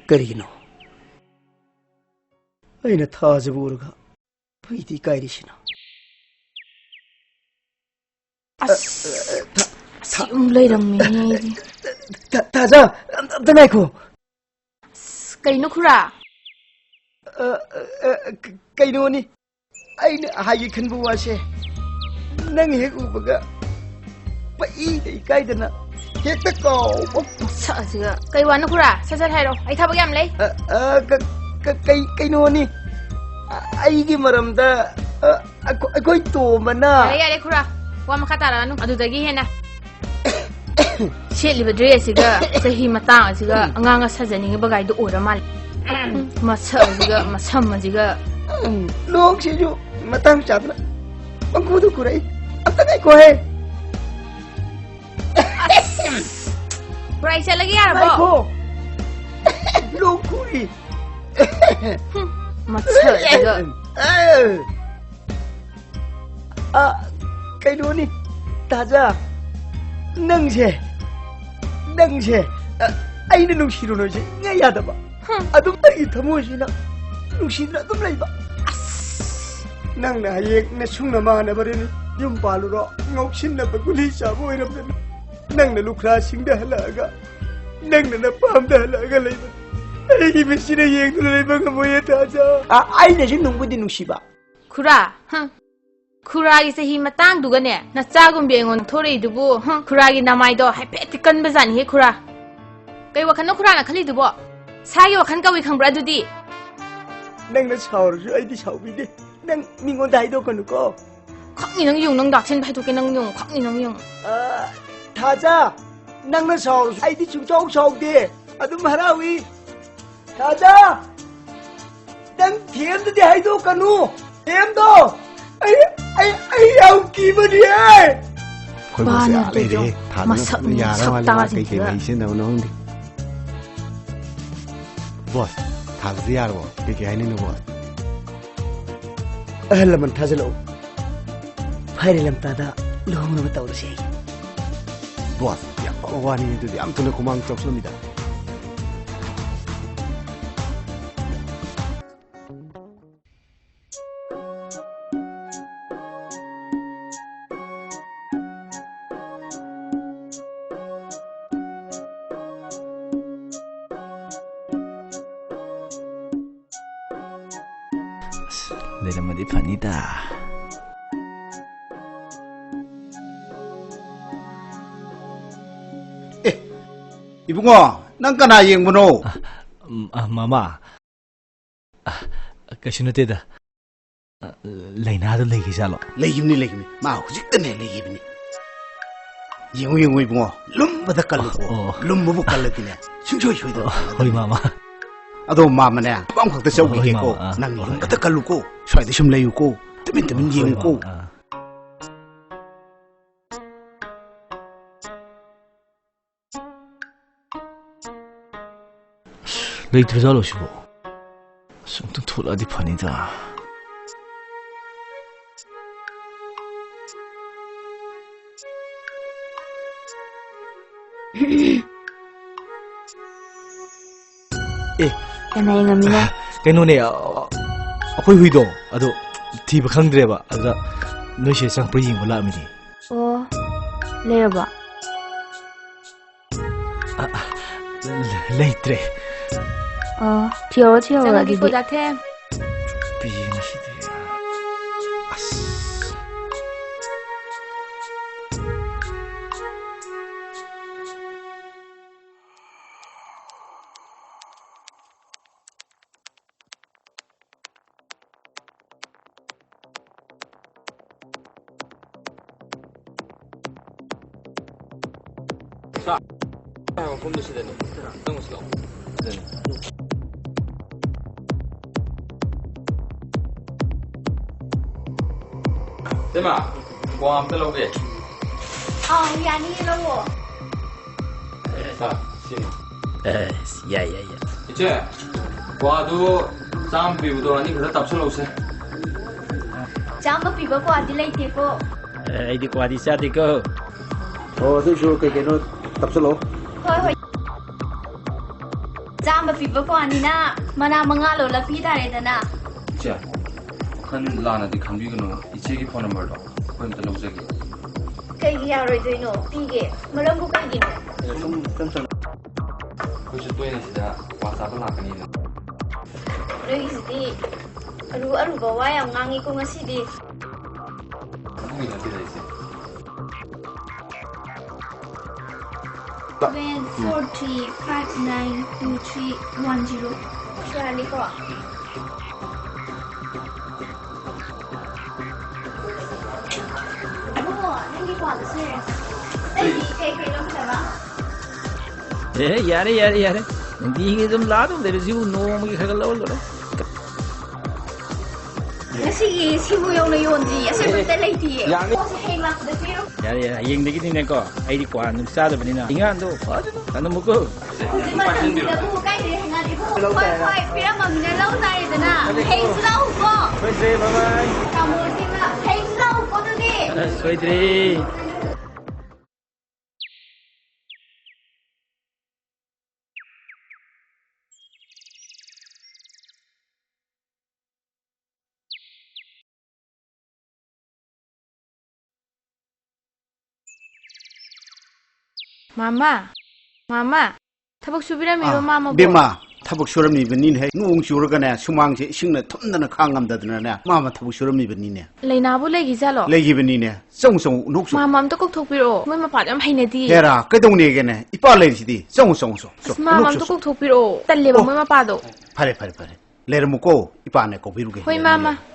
ꯀꯔꯤꯒꯤꯅꯣ? ꯑꯩꯅ ꯊꯥꯖꯕ ꯎꯔꯒ ꯐꯩꯗꯤ ꯀꯥꯏꯔꯤꯁꯤꯅ? ꯑꯁ, ꯊꯥ-, ꯊꯥ-, ꯁꯤ ꯑꯃꯨꯛ ꯂꯩꯔꯝꯃꯦꯅꯦ ꯑꯩꯗꯤ꯫ ꯊꯥ-, ꯊꯥꯖ, ꯑꯝ-, ꯑꯝꯇ ꯉꯥꯏꯈꯣ꯫ ꯑꯁ, ꯀꯩꯅꯣ ꯈꯨꯔꯥ? ꯑ, ꯑ, ꯑ, ꯀ-, ꯀꯩꯅꯣꯅꯤ, ꯑꯩꯅ ꯍꯥꯏꯒꯦ ꯈꯟꯕ ꯋꯥꯁꯦ ꯅꯪ ꯍꯦꯛ ꯎꯕꯒ ꯄꯛꯏꯗ ꯏꯀꯥꯏꯗꯅ ꯍꯦꯛꯇ ꯀꯥꯎꯕ꯫ ꯃꯁꯛ ꯑꯁꯤꯒ꯫ ꯀꯩ ꯋꯥꯅꯣ ꯈꯨꯔꯥ? ꯁꯠ ꯁꯠ ꯍꯥꯏꯔꯣ, ꯑꯩ ꯊꯕꯛ ꯌꯥꯝ ꯂꯩ꯫ ꯑ, ꯑ, ꯀ-, ꯀ-, ꯀꯩ-, ꯀꯩꯅꯣꯅꯤ, ꯑ, ꯑꯩꯒꯤ ꯃꯔꯝꯗ, ꯑ, ꯑꯩꯈꯣꯏ, ꯑꯩꯈꯣꯏ ꯇꯣꯝꯕꯅ꯫ ꯌꯥꯔꯦ, ꯌꯥꯔꯦ ꯈꯨꯔꯥ, ꯋꯥ ꯃꯈꯥ ꯇꯥꯔꯛꯑꯅꯨ꯫ ꯑꯗꯨꯗꯒꯤ ꯍꯦꯟꯅ ꯁꯦꯠꯂꯤꯕ dress ꯁꯤꯒ ꯆꯍꯤ ꯃꯇꯥꯡ ꯑꯁꯤꯒ ꯑꯉꯥꯡꯒ ꯁꯥꯖꯅꯤꯡꯉꯤꯕ ꯒꯥꯏꯗꯣ ꯑꯣꯏꯔ ꯃꯥꯜꯂꯦ꯫ ꯃꯁꯛ ꯑꯁꯤꯒ, ꯃꯁꯝ ꯑꯁꯤꯒ꯫ ꯎꯝ, ꯂꯣꯛꯁꯤꯁꯨ ꯃꯇꯥꯡ ꯆꯥꯗꯅ ꯄꯪꯈꯨꯗ ꯈꯨꯔꯛꯏ꯫ ꯑꯝꯇ ꯉꯥꯏꯈꯣꯍꯦ꯫ ꯑꯁ! ꯈꯨꯔꯥ, ꯑꯩ ꯆꯠꯂꯒꯦ, ꯌꯥꯔꯕꯣ? ꯉꯥꯏꯈꯣ꯫ ꯂꯣꯛ ꯈꯨꯔꯤ꯫ ꯍꯨꯝ, ꯃꯁꯛ ꯑꯁꯤꯒ꯫ ꯑ, ꯀꯩꯅꯣꯅꯤ, ꯇꯥꯖꯥ, ꯅꯪꯁꯦ, ꯅꯪꯁꯦ, ꯑ, ꯑꯩꯅ ꯅꯨꯡꯁꯤꯔꯨꯅꯨꯁꯦ ꯏꯌꯥ ꯌꯥꯗꯕ꯫ ꯍꯨꯝ꯫ ꯑꯗꯨꯝ ꯑꯩꯒꯤ ꯊꯃꯣꯏꯁꯤꯅ ꯅꯨꯡꯁꯤꯗꯅ ꯑꯗꯨꯝ ꯂꯩꯕ꯫ ꯑꯁ! ꯅꯪꯅ ꯍꯌꯦꯡ ꯅꯁꯨꯡ ꯅꯃꯥꯟꯅꯕꯗꯅꯤ ꯌꯨꯝ ꯄꯥꯜꯂꯨꯔꯣ, ꯉꯥꯎꯁꯤꯟꯅꯕ ꯒꯨꯂꯤ ꯆꯥꯕ ꯑꯣꯏꯔꯝꯗꯅ ꯅꯪꯅ ꯂꯨꯈ꯭ꯔꯥꯁꯤꯡꯗ ꯍꯜꯂꯛꯑꯒ, ꯅꯪꯅ ꯅꯄꯥꯝꯗ ꯍꯜꯂꯛꯑꯒ ꯂꯩꯕ ꯑꯩꯒꯤ ꯃꯤꯠꯁꯤꯅ ꯌꯦꯡꯗꯨꯅ ꯂꯩꯕ ꯉꯝꯃꯣꯏꯌꯦ, ꯊꯥꯖ꯫ ꯑ, ꯑꯩꯅꯁꯨ ꯅꯨꯡꯕꯨꯗꯤ ꯅꯨꯡꯁꯤꯕ꯫ ꯈꯨꯔꯥ, ꯍꯝ꯫ ꯈꯨꯔꯥꯒꯤ ꯆꯍꯤ ꯃꯇꯥꯡꯗꯨꯒꯅꯦ, ꯅꯆꯥꯒꯨꯝꯕꯤ ꯑꯩꯉꯣꯟꯗ ꯊꯣꯔꯛꯏꯗꯨꯕꯨ, ꯍꯝ, ꯈꯨꯔꯥꯒꯤ ꯅꯃꯥꯏꯗꯣ ꯍꯥꯏꯐꯦꯠꯇꯤ ꯀꯟꯕꯖꯥꯠꯅꯤꯍꯦ, ꯈꯨꯔꯥ꯫ ꯀꯩ ꯋꯥꯈꯜꯅꯣ ꯈꯨꯔꯥꯅ ꯈꯜꯂꯤꯗꯨꯕꯣ? ꯁꯥꯒꯤ ꯋꯥꯈꯜ ꯀꯧꯏ ꯈꯪꯕ꯭ꯔꯥ ꯑꯗꯨꯗꯤ? ꯅꯪꯅ ꯁꯥꯎꯔꯁꯨ ꯑꯩꯗꯤ ꯁꯥꯎꯕꯤꯗꯦ꯫ ꯅꯪ ꯃꯤꯉꯣꯟꯗ ꯍꯥꯏꯗꯣꯛꯀꯅꯨꯀꯣ꯫ ꯈꯪꯅꯤ ꯅꯪ ꯌꯦꯡꯉꯨ, ꯅꯪ ꯗꯥꯛꯁꯤꯟꯕ ꯍꯥꯏꯗꯣꯛꯀꯦ ꯅꯪ ꯌꯦꯡꯉꯨ, ꯈꯪꯅꯤ ꯅꯪ ꯌꯦꯡꯉꯨ꯫ ꯑ, ꯊꯥꯖ, ꯅꯪꯅ ꯁꯥꯎꯔꯁꯨ ꯑꯩꯗꯤ ꯁꯨꯡꯁꯥꯎ ꯁꯥꯎꯗꯦ꯫ ꯑꯗꯨꯝ ꯍꯔꯥꯎꯏ꯫ ꯊꯥꯖ! ꯅꯪ ꯊꯦꯝꯗꯗꯤ ꯍꯥꯏꯗꯣꯛꯀꯅꯨ! ꯊꯦꯝꯗꯣ! ꯑꯩ, ꯑꯩ, ꯑꯩ ꯌꯥꯝ ꯀꯤꯕꯅꯤꯍꯦ! ꯑꯩꯈꯣꯏ ꯕꯣꯁꯁꯦ ꯕꯥꯅ ꯑꯥ ꯂꯩꯔꯦꯍꯦ꯫ ꯇꯧꯔꯤꯗꯣ ꯊꯥꯗꯅ ꯃꯁꯛ ꯐꯖꯅ ꯌꯥꯔ ꯃꯥꯜꯂꯦ, ꯃꯥ ꯁꯛꯇꯥꯁꯤꯡꯁꯤꯒ꯫ ꯀꯩꯀꯩ ꯂꯩ ꯁꯤꯖꯤꯟꯅꯕꯅꯣ ꯈꯪꯗꯦ꯫ ꯕꯣꯁ, ꯊꯥꯗꯁꯦ ꯌꯥꯔꯕꯣ? ꯀꯩꯀꯩ ꯍꯥꯏꯅꯤꯡꯅꯣ, ꯕꯣꯁ? ꯑꯍꯜ ꯂꯃꯟ ꯊꯥꯖꯤꯜꯂꯛꯎ꯫ ꯐꯥꯏꯔꯦꯜ ꯂꯝꯇꯥꯗ ꯂꯨꯍꯣꯡꯅꯕ ꯇꯧꯔꯁꯦ꯫ ꯕꯣꯁ, ꯌꯥꯝ ꯐꯕ ꯋꯥꯅꯤ ꯑꯗꯨꯗꯤ꯫ ꯌꯥꯝ ꯊꯨꯅ ꯈꯨꯃꯥꯡ ꯆꯥꯎꯁꯤꯜꯂꯝꯃꯤꯗ꯫ ꯑꯁ, ꯂꯩꯔꯝꯃꯗꯤ ꯐꯅꯤꯗ꯫ ꯑꯦ, ꯏꯕꯨꯡꯉꯣ, ꯅꯪ ꯀꯅꯥ ꯌꯦꯡꯕꯅꯣ? ꯑ, ꯎꯝ, ꯑ, ꯃꯃꯥ꯫ ꯑ, ꯀꯩꯁꯨ ꯅꯠꯇꯦꯗ꯫ ꯑ, ꯂꯥꯏꯅꯥꯗꯣ ꯂꯩꯈꯤꯖꯥꯠꯂꯣ? ꯂꯩꯈꯤꯕꯅꯤ, ꯂꯩꯈꯤꯕꯅꯤ꯫ ꯃꯥ ꯍꯧꯖꯤꯛꯇꯅꯦ ꯂꯩꯈꯤꯕꯅꯤ꯫ ꯌꯦꯡꯉꯨ, ꯌꯦꯡꯉꯨ ꯏꯕꯨꯡꯉꯣ, ꯂꯨꯝꯕꯗ ꯀꯜꯂꯨꯀꯣ꯫ ꯑꯣ, ꯑꯣ꯫ ꯂꯨꯝꯕꯕꯨ ꯀꯜꯂꯗꯤꯅꯦ, ꯁꯨꯡꯁꯣꯏ ꯁꯣꯏꯗꯅ ꯑꯣ, ꯐꯒꯗꯕꯅꯤ꯫ ꯍꯣꯏ, ꯃꯥꯃ꯫ ꯑꯗꯣ ꯃꯥꯃꯅꯦ, ꯊꯕꯛ ꯑꯃꯈꯛꯇ ꯍꯣꯏ, ꯆꯧꯈꯤꯒꯦꯀꯣ꯫ ꯃꯥꯃ, ꯑꯥ, ꯅꯪ ꯍꯣꯏ꯫ ꯂꯨꯝꯕꯗ ꯀꯜꯂꯨꯀꯣ꯫ ꯁ꯭ꯋꯥꯏꯗ ꯁꯨꯝ ꯂꯩꯌꯨꯀꯣ꯫ ꯇꯨꯃꯤꯟ ꯇꯨꯃꯤꯟ ꯍꯣꯏ, ꯌꯦꯡꯉꯨꯀꯣ꯫ ꯃꯥꯃ, ꯑꯥ꯫ ꯑꯁ, ꯂꯩꯇ꯭ꯔꯖꯥꯠꯂꯣ ꯁꯤꯕꯣ? ꯑꯁ, ꯑꯝꯇꯪ ꯊꯣꯛꯂꯛꯑꯗꯤ ꯐꯅꯤꯗ꯫ ꯑꯦ꯫ ꯀꯅꯥ ꯌꯦꯡꯉꯝꯃꯤꯅꯣ? ꯀꯩꯅꯣꯅꯦ, ꯑ, ꯑꯩꯈꯣꯏ ꯍꯨꯏꯗꯣ ꯑꯗꯣ ꯊꯤꯕ ꯈꯪꯗ꯭ꯔꯦꯕ, ꯑꯗꯨꯗ ꯅꯣꯏ ꯁꯤꯗ ꯆꯪꯉꯛꯄ꯭ꯔꯥ ꯌꯦꯡꯕ ꯂꯥꯛꯑꯝꯃꯤꯅꯦ꯫ ꯑꯣ, ꯂꯩꯔꯕꯣ? ꯑ, ꯑ, ꯂꯩꯇ꯭ꯔꯦ꯫ ꯑꯣ, ꯊꯤꯍꯧꯔꯣ, ꯊꯤꯍꯧꯔꯣ, ꯆꯪꯉꯒꯦꯀꯣ, ꯑꯗꯨꯗꯤ꯫ ꯗꯥ ꯊꯦꯝ꯫ ꯄꯤꯌꯦ ꯉꯁꯤꯗꯤ꯫ ꯑꯁ꯫ ꯁꯥ, ꯃꯐꯝꯗꯨ ꯁꯤꯗꯅꯤ꯫ ꯅꯪ ꯁꯤꯗ꯫ ꯁꯤꯗꯅꯤ꯫ ꯏꯇꯩꯃ, ꯀ꯭ꯋꯥ ꯑꯝꯇ ꯂꯧꯒꯦ꯫ ꯑꯥ, ꯌꯥꯅꯤꯌꯦ, ꯂꯧꯑꯣ꯫ ꯁꯥ, ꯁꯤꯅꯤ꯫ ꯑꯦꯁ, ꯌꯥꯏ, ꯌꯥꯏ, ꯌꯥꯏ꯫ ꯏꯆꯦ, ꯀ꯭ꯋꯥꯗꯨ ꯆꯥꯝꯃ ꯄꯤꯕꯗꯣ ꯑꯅꯤ ꯈꯛꯇ ꯇꯞꯁꯜꯂꯛꯎꯁꯦ꯫ ꯆꯥꯝꯃ ꯄꯤꯕ ꯀ꯭ꯋꯥꯗꯤ ꯂꯩꯇꯦꯀꯣ꯫ ꯑꯦ, ꯑꯩꯗꯤ ꯀ꯭ꯋꯥꯗꯤ ꯆꯥꯗꯦꯀꯣ꯫ ꯑꯣ, ꯑꯗꯨꯏꯁꯨ ꯀꯩ ꯀꯩꯅꯣ ꯇꯞꯁꯜꯂꯣ꯫ ꯍꯣꯏ, ꯍꯣꯏ꯫ ꯆꯥꯝꯃ ꯄꯤꯕ ꯀ꯭ꯋꯥꯅꯤꯅ ꯃꯅꯥ ꯃꯉꯥ ꯂꯣꯜꯂ ꯄꯤ ꯇꯥꯔꯦꯗꯅ꯫ ꯏꯆꯦ, ꯋꯥꯈꯜ ꯂꯥꯟꯅꯗꯤ ꯈꯟꯕꯤꯒꯅꯨ꯫ ꯏꯆꯦꯒꯤ ꯐꯣꯟ ꯅꯝꯕꯔꯗꯣ ꯑꯩꯈꯣꯏ ꯑꯝꯇ ꯂꯧꯖꯒꯦ꯫ ꯀꯩꯒꯤ ꯌꯥꯔꯣꯏꯗꯣꯏꯅꯣ? ꯄꯤꯒꯦ꯫ ꯃꯔꯝꯕꯨ ꯀꯩꯒꯤꯅꯣ? ꯁꯨꯝ ꯏꯆꯝ ꯆꯝꯅ꯫ ꯑꯩꯈꯣꯏꯁꯨ ꯇꯣꯏꯅ ꯁꯤꯗ ꯀ꯭ꯋꯥ ꯆꯥꯕ ꯂꯥꯛꯀꯅꯤꯅ꯫ ꯅꯣꯏꯒꯤꯁꯤꯗꯤ ꯑꯔꯨ ꯑꯔꯨꯕ ꯋꯥ ꯌꯥꯝ ꯉꯥꯡꯉꯤꯀꯣ ꯉꯁꯤꯗꯤ꯫ ꯑꯗꯨꯒꯤ ꯅꯠꯇꯦꯗ ꯏꯆꯦ꯫ Seven four three five nine two three one zero꯫ ꯌꯥꯅꯤꯀꯣ? ꯏꯕꯨꯡꯉꯣ, ꯅꯪꯒꯤ ꯀ꯭ꯋꯥꯗꯨꯁꯨ ꯂꯩꯔꯦ꯫ ꯑꯇꯩꯗꯤ ꯀꯩ ꯀꯩ ꯂꯧꯒꯗꯕ? ꯑꯦ, ꯌꯥꯔꯦ, ꯌꯥꯔꯦ, ꯌꯥꯔꯦ꯫ ꯅꯨꯡꯇꯤꯒꯤ ꯑꯗꯨꯝ ꯂꯥꯛꯑ ꯑꯗꯨꯝ ꯂꯩꯔꯁꯤꯕꯨ, ꯅꯣꯡꯃꯒꯤ ꯈꯔ ꯈꯔ ꯂꯧꯔ ꯂꯣꯏꯔꯦ꯫ ꯉꯁꯤꯒꯤ ꯁꯤꯕꯨ ꯌꯧꯅ ꯌꯣꯟꯗ꯭ꯔꯤ, ꯑꯁꯦꯡꯕ ꯑꯝꯇ ꯂꯩꯇꯤꯌꯦ꯫ ꯌꯥꯅꯤ꯫ ꯄꯣꯠꯁꯦ ꯍꯌꯦꯡ ꯂꯥꯛꯄꯗ ꯄꯤꯔꯣ꯫ ꯌꯥꯔꯦ, ꯌꯥꯔꯦ, ꯍꯌꯦꯡꯗꯒꯤꯗꯤꯅꯦꯀꯣ, ꯑꯩꯗꯤ ꯀ꯭ꯋꯥ ꯅꯨꯡ ꯆꯥꯗꯕꯅꯤꯅ, ꯏꯉꯥꯗꯣ ꯐꯖꯅ ꯊꯅꯝꯃꯨꯀꯣ꯫ ꯍꯧꯖꯤꯛ ꯃꯇꯝꯁꯤꯗꯕꯨ ꯀꯥꯏꯗꯩ ꯍꯩꯅꯗꯦ? ꯍꯣꯏ, ꯍꯣꯏ, ꯄꯤꯔꯝꯃꯕꯅꯤꯅ ꯂꯧ ꯇꯥꯔꯦꯗꯅ꯫ ꯍꯌꯦꯡꯁꯨ ꯂꯥꯛꯎꯀꯣ꯫ ꯁꯣꯏꯗ꯭ꯔꯦ, bye bye꯫ ꯇꯥꯃꯣꯁꯤꯡꯅ ꯍꯌꯦꯡꯁꯨ ꯂꯥꯛꯎꯀꯣ ꯑꯗꯨꯗꯤ꯫ ꯁꯣꯏꯗ꯭ꯔꯦ꯫ ꯃꯥꯃ, ꯃꯥꯃ, ꯊꯕꯛ ꯁꯨꯕꯤꯔꯝꯃꯤꯔꯣ? ꯑꯥ, ꯃꯥꯃꯕꯨ? ꯕꯦꯝꯃ, ꯊꯕꯛ ꯁꯨꯔꯝꯃꯤꯕꯅꯤꯅꯦ꯫ ꯅꯣꯡ ꯆꯨꯔꯒꯅꯦ, ꯁꯨꯃꯥꯡꯁꯦ ꯏꯁꯤꯡꯅ ꯊꯨꯝꯗꯅ ꯈꯥꯡ ꯉꯝꯗꯗꯅꯅꯦ, ꯃꯥꯃ ꯊꯕꯛ ꯁꯨꯔꯝꯃꯤꯕꯅꯤꯅꯦ꯫ ꯂꯩꯅꯥꯕꯨ ꯂꯩꯈꯤꯖꯥꯠꯂꯣ? ꯂꯩꯈꯤꯕꯅꯤꯅꯦ꯫ ꯆꯪꯉꯨ, ꯆꯪꯉꯨ, ꯅꯣꯛꯆꯣ꯫ ꯃꯥꯃ ꯑꯝꯇ ꯀꯧꯊꯣꯛꯄꯤꯔꯛꯑꯣ, ꯃꯣꯏ ꯃꯄꯥꯗꯣ ꯌꯥꯝ ꯍꯩꯅꯗꯤꯌꯦ꯫ ꯍꯦꯔꯥ, ꯀꯩꯗꯧꯅꯦꯒꯦꯅꯦ? ꯏꯄꯥ ꯂꯩꯔꯤꯁꯤꯗꯤ꯫ ꯆꯪꯉꯨ, ꯆꯪꯉꯨ, ꯆꯣ꯫ ꯑꯁ, ꯆꯣ, ꯃꯥꯃ ꯅꯣꯛꯆꯣ, ꯑꯝꯇ ꯆꯣ꯫ ꯀꯧꯊꯣꯛꯄꯤꯔꯛꯑꯣ, ꯇꯜꯂꯦꯕ, ꯑꯣ꯫ ꯃꯣꯏ ꯃꯄꯥꯗꯣ꯫ ꯐꯔꯦ, ꯐꯔꯦ, ꯐꯔꯦ꯫ ꯂꯩꯔꯝꯃꯨꯀꯣ, ꯏꯄꯥꯅ ꯀꯧꯕꯤꯔꯨꯒꯦ꯫ ꯍꯣꯏ, ꯂꯩꯔꯝꯃꯨ, ꯃꯥꯃ꯫ ꯂꯩꯔꯝꯃꯨ꯫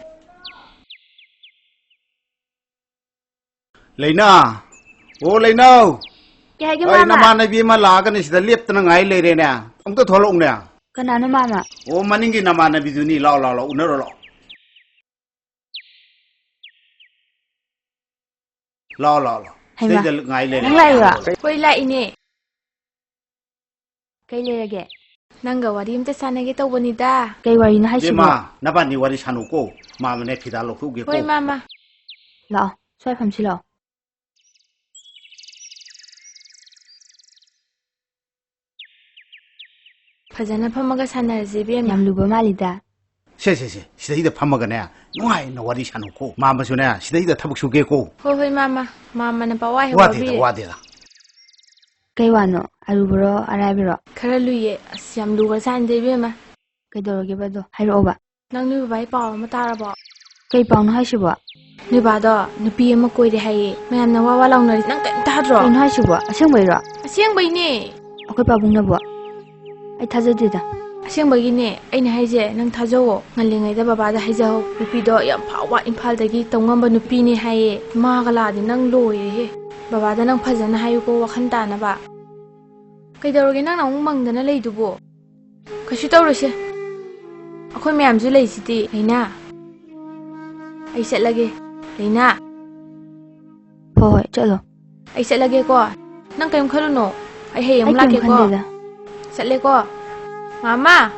ꯂꯩꯅꯥ! ꯑꯣ, ꯂꯩꯅꯥꯎ! ꯀꯩ ꯍꯥꯏꯒꯦ, ꯑꯩ ꯃꯥꯃ? ꯅꯃꯥꯟꯅꯕꯤ ꯑꯃ ꯂꯥꯛꯑꯒꯅꯦ, ꯁꯤꯗ ꯂꯦꯞꯇꯅ ꯉꯥꯏ ꯂꯩꯔꯦꯅꯦ꯫ ꯑꯝꯇ ꯊꯣꯛꯂꯛꯎꯅꯦ꯫ ꯀꯅꯥꯅꯣ, ꯃꯥꯃ? ꯑꯣ, ꯃꯅꯤꯡꯒꯤ ꯅꯃꯥꯟꯅꯕꯤꯗꯨꯅꯤ꯫ ꯂꯥꯛꯑꯣ, ꯂꯥꯛꯑꯣ, ꯂꯥꯛꯑꯣ, ꯎꯅꯔꯣ, ꯂꯥꯛꯑꯣ꯫ ꯂꯥꯛꯑꯣ, ꯂꯥꯛꯑꯣ, ꯂꯥꯛꯑꯣ꯫ ꯍꯩꯃꯥ, ꯁꯤꯗꯩꯗ ꯉꯥꯏ ꯂꯩꯔꯦ꯫ ꯅꯪ ꯂꯥꯛꯏꯔꯣ? ꯍꯣꯏ, ꯂꯥꯛꯏꯅꯦ꯫ ꯀꯩ ꯂꯩꯔꯒꯦ? ꯅꯪꯒ ꯋꯥꯔꯤ ꯑꯝꯇ ꯁꯥꯟꯅꯒꯦ ꯇꯧꯕꯅꯤꯗ꯫ ꯀꯩ ꯋꯥꯔꯤꯅꯣ ꯍꯥꯏꯁꯤꯕꯣ? ꯏꯕꯦꯝꯃ, ꯅꯕꯥꯅꯤ ꯋꯥꯔꯤ ꯁꯥꯟꯅꯧꯀꯣ꯫ ꯃꯥꯃꯅꯦ, ꯐꯤꯗꯥ ꯂꯧꯊꯣꯛꯎꯒꯦꯀꯣ꯫ ꯍꯣꯏ, ꯃꯥꯃ꯫ ꯂꯥꯛꯑꯣ, ꯁ꯭ꯋꯥꯏ ꯐꯝꯁꯤ ꯂꯥꯛꯑꯣ꯫ ꯐꯖꯅ ꯐꯝꯃꯒ ꯁꯥꯟꯅꯔꯁꯤ, ꯏꯕꯦꯝꯃ꯫ ꯌꯥꯝ ꯂꯨꯕ ꯃꯥꯜꯂꯤꯗ꯫ ꯁꯦ, ꯁꯦ, ꯁꯦ, ꯁꯤꯗꯩꯗ ꯐꯝꯃꯒꯅꯦ, ꯅꯨꯡꯉꯥꯏꯅ ꯋꯥꯔꯤ ꯁꯥꯟꯅꯧꯀꯣ꯫ ꯃꯥꯃꯁꯨꯅꯦ, ꯁꯤꯗꯩꯗ ꯊꯕꯛ ꯁꯨꯒꯦꯀꯣ꯫ ꯍꯣꯏ, ꯍꯣꯏ, ꯃꯥꯃ꯫ ꯃꯥꯃꯅ ꯄꯋꯥ ꯍꯦꯛ ꯋꯥꯗꯦꯗ, ꯋꯥꯕꯤꯔꯦ꯫ ꯋꯥꯗꯦꯗ꯫ ꯀꯩ ꯋꯥꯅꯣ? ꯑꯔꯨꯕꯔꯣ, ꯑꯔꯥꯏꯕꯔꯣ? ꯈꯔ ꯂꯨꯏꯌꯦ꯫ ꯑꯁ, ꯌꯥꯝ ꯂꯨꯒ꯭ꯔꯖꯥꯠꯅꯤꯗ, ꯏꯕꯦꯝꯃ꯫ ꯀꯩꯗꯧꯔꯒꯦꯕ ꯑꯗꯣ? ꯍꯥꯏꯔꯛꯑꯣꯕ꯫ ꯅꯪ ꯅꯣꯏ ꯕꯕꯥꯒꯤ ꯄꯥꯎ ꯑꯃ ꯇꯥꯔꯕꯣ? ꯀꯩ ꯄꯥꯎꯅꯣ ꯍꯥꯏꯁꯤꯕꯣ? ꯅꯣꯏ ꯕꯥꯗꯣ ꯅꯨꯄꯤ ꯑꯃ ꯀꯣꯏꯔꯦ ꯍꯥꯏꯌꯦ꯫ ꯃꯌꯥꯝꯅ ꯋꯥ ꯋꯥ ꯂꯥꯎꯅꯔꯤ, ꯅꯪ ꯀꯩꯝ ꯇꯥꯗ꯭ꯔꯣ? ꯀꯩꯅꯣ ꯍꯥꯏꯁꯤꯕꯣ? ꯑꯁꯦꯡꯕꯩꯔꯣ? ꯑꯁꯦꯡꯕꯩꯅꯦ꯫ ꯑꯩꯈꯣꯏ ꯄꯥꯕꯨꯡꯅꯕꯣ? ꯑꯩ ꯊꯥꯖꯗꯦꯗ꯫ ꯑꯁꯦꯡꯕꯒꯤꯅꯦ, ꯑꯩꯅ ꯍꯥꯏꯁꯦ ꯅꯪ ꯊꯥꯖꯧꯋꯣ꯫ ꯉꯜꯂꯤꯉꯩꯗ ꯕꯕꯥꯗ ꯍꯥꯏꯖꯍꯧ꯫ ꯅꯨꯄꯤꯗꯣ ꯌꯥꯝ ꯐꯥꯎꯕ, ꯏꯝꯐꯥꯜꯗꯒꯤ ꯇꯧꯉꯝꯕ ꯅꯨꯄꯤꯅꯦ ꯍꯥꯏꯌꯦ꯫ ꯃꯥꯒ ꯂꯥꯛꯑꯗꯤ ꯅꯪ ꯂꯣꯏꯔꯦꯍꯦ꯫ ꯕꯕꯥꯗ ꯅꯪ ꯐꯖꯅ ꯍꯥꯏꯌꯨꯀꯣ, ꯋꯥꯈꯜ ꯇꯥꯅꯕ꯫ ꯀꯩꯗꯧꯔꯒꯦ ꯅꯪꯅ ꯑꯃꯨꯛ ꯃꯪꯗꯅ ꯂꯩꯗꯨꯕꯣ? ꯀꯩꯁꯨ ꯇꯧꯔꯣꯏꯁꯦ꯫ ꯑꯩꯈꯣꯏ ꯃꯌꯥꯝꯁꯨ ꯂꯩꯁꯤꯗꯤ, ꯂꯩꯅꯥ꯫ ꯑꯩ ꯆꯠꯂꯒꯦ, ꯂꯩꯅꯥ꯫ ꯍꯣꯏ, ꯍꯣꯏ, ꯆꯠꯂꯣ꯫ ꯑꯩ ꯆꯠꯂꯒꯦꯀꯣ꯫ ꯅꯪ ꯀꯔꯤꯝ ꯈꯜꯂꯨꯅꯣ꯫ ꯑꯩ ꯍꯌꯦꯡ ꯑꯃꯨꯛ ꯑꯩ ꯀꯩꯝ ꯂꯥꯛꯀꯦꯀꯣ꯫ ꯈꯟꯗꯦꯗ꯫ ꯆꯠꯂꯦꯀꯣ꯫ ꯃꯥꯃ,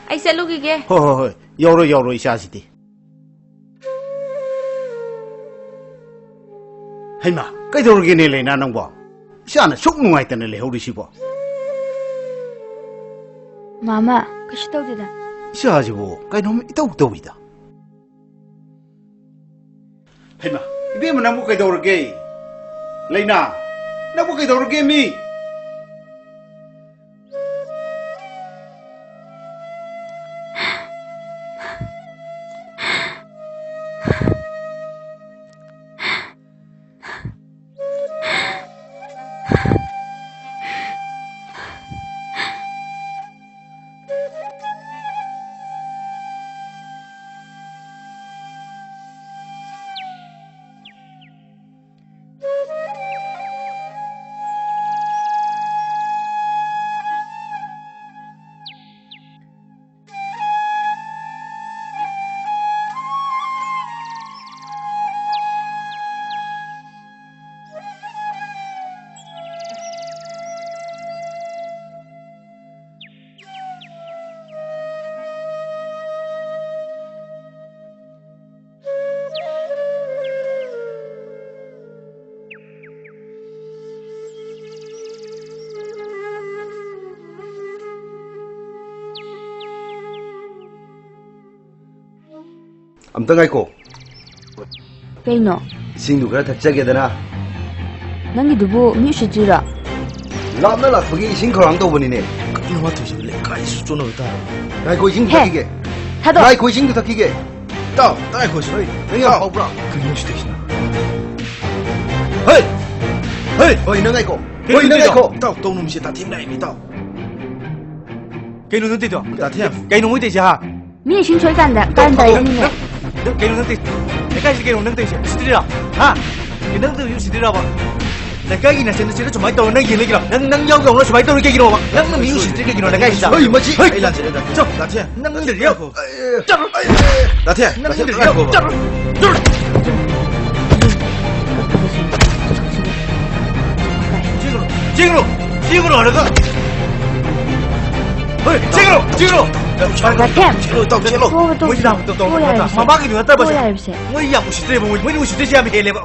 ꯑꯩ ꯆꯠꯂꯨꯈꯤꯒꯦ꯫ ꯍꯣꯏ, ꯍꯣꯏ, ꯍꯣꯏ꯫ ꯌꯧꯔꯣ, ꯌꯧꯔꯣ, ꯏꯆꯥꯁꯤꯗꯤ꯫ ꯍꯩꯃꯥ, ꯀꯩꯗꯧꯔꯒꯦꯅꯦ ꯂꯩꯅꯥ ꯅꯪꯕꯣ? ꯏꯆꯥꯅ ꯁꯨꯛ ꯅꯨꯡꯉꯥꯏꯇꯅ ꯂꯩꯍꯧꯔꯤꯁꯤꯕꯣ? ꯃꯥꯃ, ꯀꯩꯁꯨ ꯇꯧꯗꯦꯗ꯫ ꯏꯆꯥꯁꯤꯕꯨ ꯀꯩꯅꯣꯝ ꯏꯇꯧ ꯇꯧꯏꯗ꯫ ꯍꯩꯃꯥ, ꯏꯕꯦꯝꯃ, ꯅꯪꯕꯨ ꯀꯩꯗꯧꯔꯒꯦ? ꯂꯩꯅꯥ, ꯅꯪꯕꯨ ꯀꯩꯗꯧꯔꯒꯦ ꯃꯤ? ꯑꯝꯇ ꯉꯥꯏꯀꯣ꯫ ꯀꯩꯅꯣ? ꯏꯁꯤꯡꯗꯨ ꯈꯔ ꯊꯛꯆꯒꯦꯗꯅ꯫ ꯅꯪꯒꯤꯗꯨꯕꯨ ꯃꯤ ꯎꯁꯤꯠꯇ꯭ꯔꯤꯔꯣ? ꯂꯥꯞꯅ ꯂꯥꯛꯄꯒꯤ ꯏꯁꯤꯡ ꯈꯧꯔꯥꯡ ꯇꯧꯕꯅꯤꯅꯦ꯫ ꯀꯩꯅꯣ ꯃꯥ ꯇꯧꯔꯤꯁꯤꯕꯨ? ꯂꯩꯀꯥꯏꯁꯨ ꯆꯣꯠꯅꯕ ꯇꯥꯔꯦ꯫ ꯉꯥꯏꯈꯣ, ꯏꯁꯤꯡꯗꯨ ꯍꯦ! ꯊꯛꯈꯤꯒꯦ꯫ ꯊꯥꯗꯣꯛ! ꯉꯥꯏꯈꯣ, ꯏꯁꯤꯡꯗꯨ ꯊꯛꯈꯤꯒꯦ꯫ ꯏꯇꯥꯎ, ꯇꯥꯏꯈꯣ ꯁꯤ꯫ ꯍꯣꯏ, ꯅꯪ ꯌꯥꯝ ꯏꯇꯥꯎ꯫ ꯐꯥꯎꯕ꯭ꯔꯥ? ꯀꯩꯅꯣ ꯁꯤ ꯇꯧꯏꯁꯤꯅ? ꯍꯣꯏ! ꯍꯣꯏ! ꯍꯣꯏ, ꯅꯪ ꯉꯥꯏꯈꯣ꯫ ꯀꯩꯅꯣ ꯍꯣꯏ, ꯅꯪ ꯇꯧꯔꯤꯗꯣ? ꯉꯥꯏꯈꯣ꯫ ꯏꯇꯥꯎ, ꯇꯧꯅꯨ ꯃꯁꯤ ꯇꯥꯊꯦꯝ ꯂꯥꯛꯏꯅꯤ, ꯏꯇꯥꯎ꯫ ꯀꯩꯅꯣ ꯅꯪ ꯇꯧꯔꯤꯗꯣ? ꯇꯥꯊꯦꯝ꯫ ꯀꯩꯅꯣ ꯃꯣꯏ ꯇꯧꯔꯤꯁꯦ, ꯍꯥ? ꯃꯤ ꯏꯁꯤꯡ ꯁꯣꯏꯀꯥꯟꯗ ꯏꯇꯥꯎ, ꯀꯔꯟ ꯇꯥꯔꯛꯏꯅꯤꯅꯦ꯫ ꯅꯪ, ꯅꯪ ꯀꯩꯅꯣ ꯅꯪ ꯇꯧꯔꯤꯁꯦ? ꯂꯩꯀꯥꯏꯁꯤꯗ ꯀꯩꯅꯣ ꯅꯪ ꯇꯧꯔꯤꯁꯦ? ꯎꯁꯤꯠꯇ꯭ꯔꯤꯔꯥ? ꯍꯥ? ꯀꯩꯅꯣ ꯅꯪ ꯇꯧꯔꯤꯁꯦ ꯎꯁꯤꯠꯇ꯭ꯔꯤꯔꯕ? ꯂꯩꯀꯥꯏꯒꯤ ꯅꯆꯟ ꯅꯆꯦꯗ ꯁꯨꯃꯥꯏꯅ ꯇꯧꯔ ꯅꯪ ꯌꯦꯡ ꯂꯩꯒꯦꯔꯣ? ꯅꯪ, ꯅꯪ ꯌꯥꯎ ꯌꯥꯎꯅ ꯁꯨꯃꯥꯏꯅ ꯇꯧꯔꯤ ꯀꯩꯒꯤꯅꯣꯕ? ꯅꯪꯅ ꯃꯤ ꯎꯁꯤꯠꯇ꯭ꯔꯤ ꯀꯩꯒꯤꯅꯣ ꯂꯩꯀꯥꯏꯁꯤꯗ? ꯍꯣꯏ, ꯃꯁꯤ ꯍꯣꯏ! ꯑꯩ ꯂꯥꯟꯖꯔꯦ, ꯗꯥ ꯊꯦꯝ꯫ ꯆꯣ! ꯗꯥ ꯊꯦꯝ꯫ ꯅꯪ ꯂꯩꯔꯤ ꯌꯥꯎꯈꯣ꯫ ꯆꯠꯂꯣ! ꯗꯥ ꯊꯦꯝ, ꯅꯪ ꯗꯥ ꯊꯦꯝ, ꯂꯩꯔꯤ ꯌꯥꯎꯈꯣ꯫ ꯌꯥꯎꯈꯣ꯫ ꯆꯠꯂꯣ! ꯆꯠꯂꯣ! ꯆꯦꯜꯂꯨꯔꯣ! ꯆꯦꯜꯂꯨꯔꯣ! ꯆꯦꯜꯂꯨꯔꯣ! ꯍꯥꯏꯔꯒ! ꯍꯣꯏ! ꯆꯦꯜꯂꯨꯔꯣ! ꯆꯦꯜꯂꯨꯔꯣ! ꯗꯥ ꯊꯦꯝ! ꯆꯦꯜꯂꯣ, ꯏꯇꯥꯎ, ꯆꯦꯜꯂꯣ! ꯇꯣꯛꯑꯣ, ꯇꯣꯛꯑꯣ꯫ ꯃꯣꯏ ꯂꯥꯛꯄꯗꯣ ꯇꯧꯔꯣ, ꯇꯣꯛꯑꯣ, ꯌꯥꯔꯦ, ꯁꯦ꯫ ꯃꯃꯥꯡꯒꯤꯗꯨ ꯅꯠꯇꯕꯁꯦ꯫ ꯇꯣꯛꯑꯣ, ꯌꯥꯔꯦ, ꯁꯦ꯫ ꯃꯣꯏ ꯌꯥꯝ ꯎꯁꯤꯠꯇ꯭ꯔꯦꯕ, ꯃꯣꯏ, ꯃꯣꯏꯅ ꯎꯁꯤꯠꯇ꯭ꯔꯤꯁꯦ ꯌꯥꯝ ꯍꯦꯜꯂꯦꯕ꯫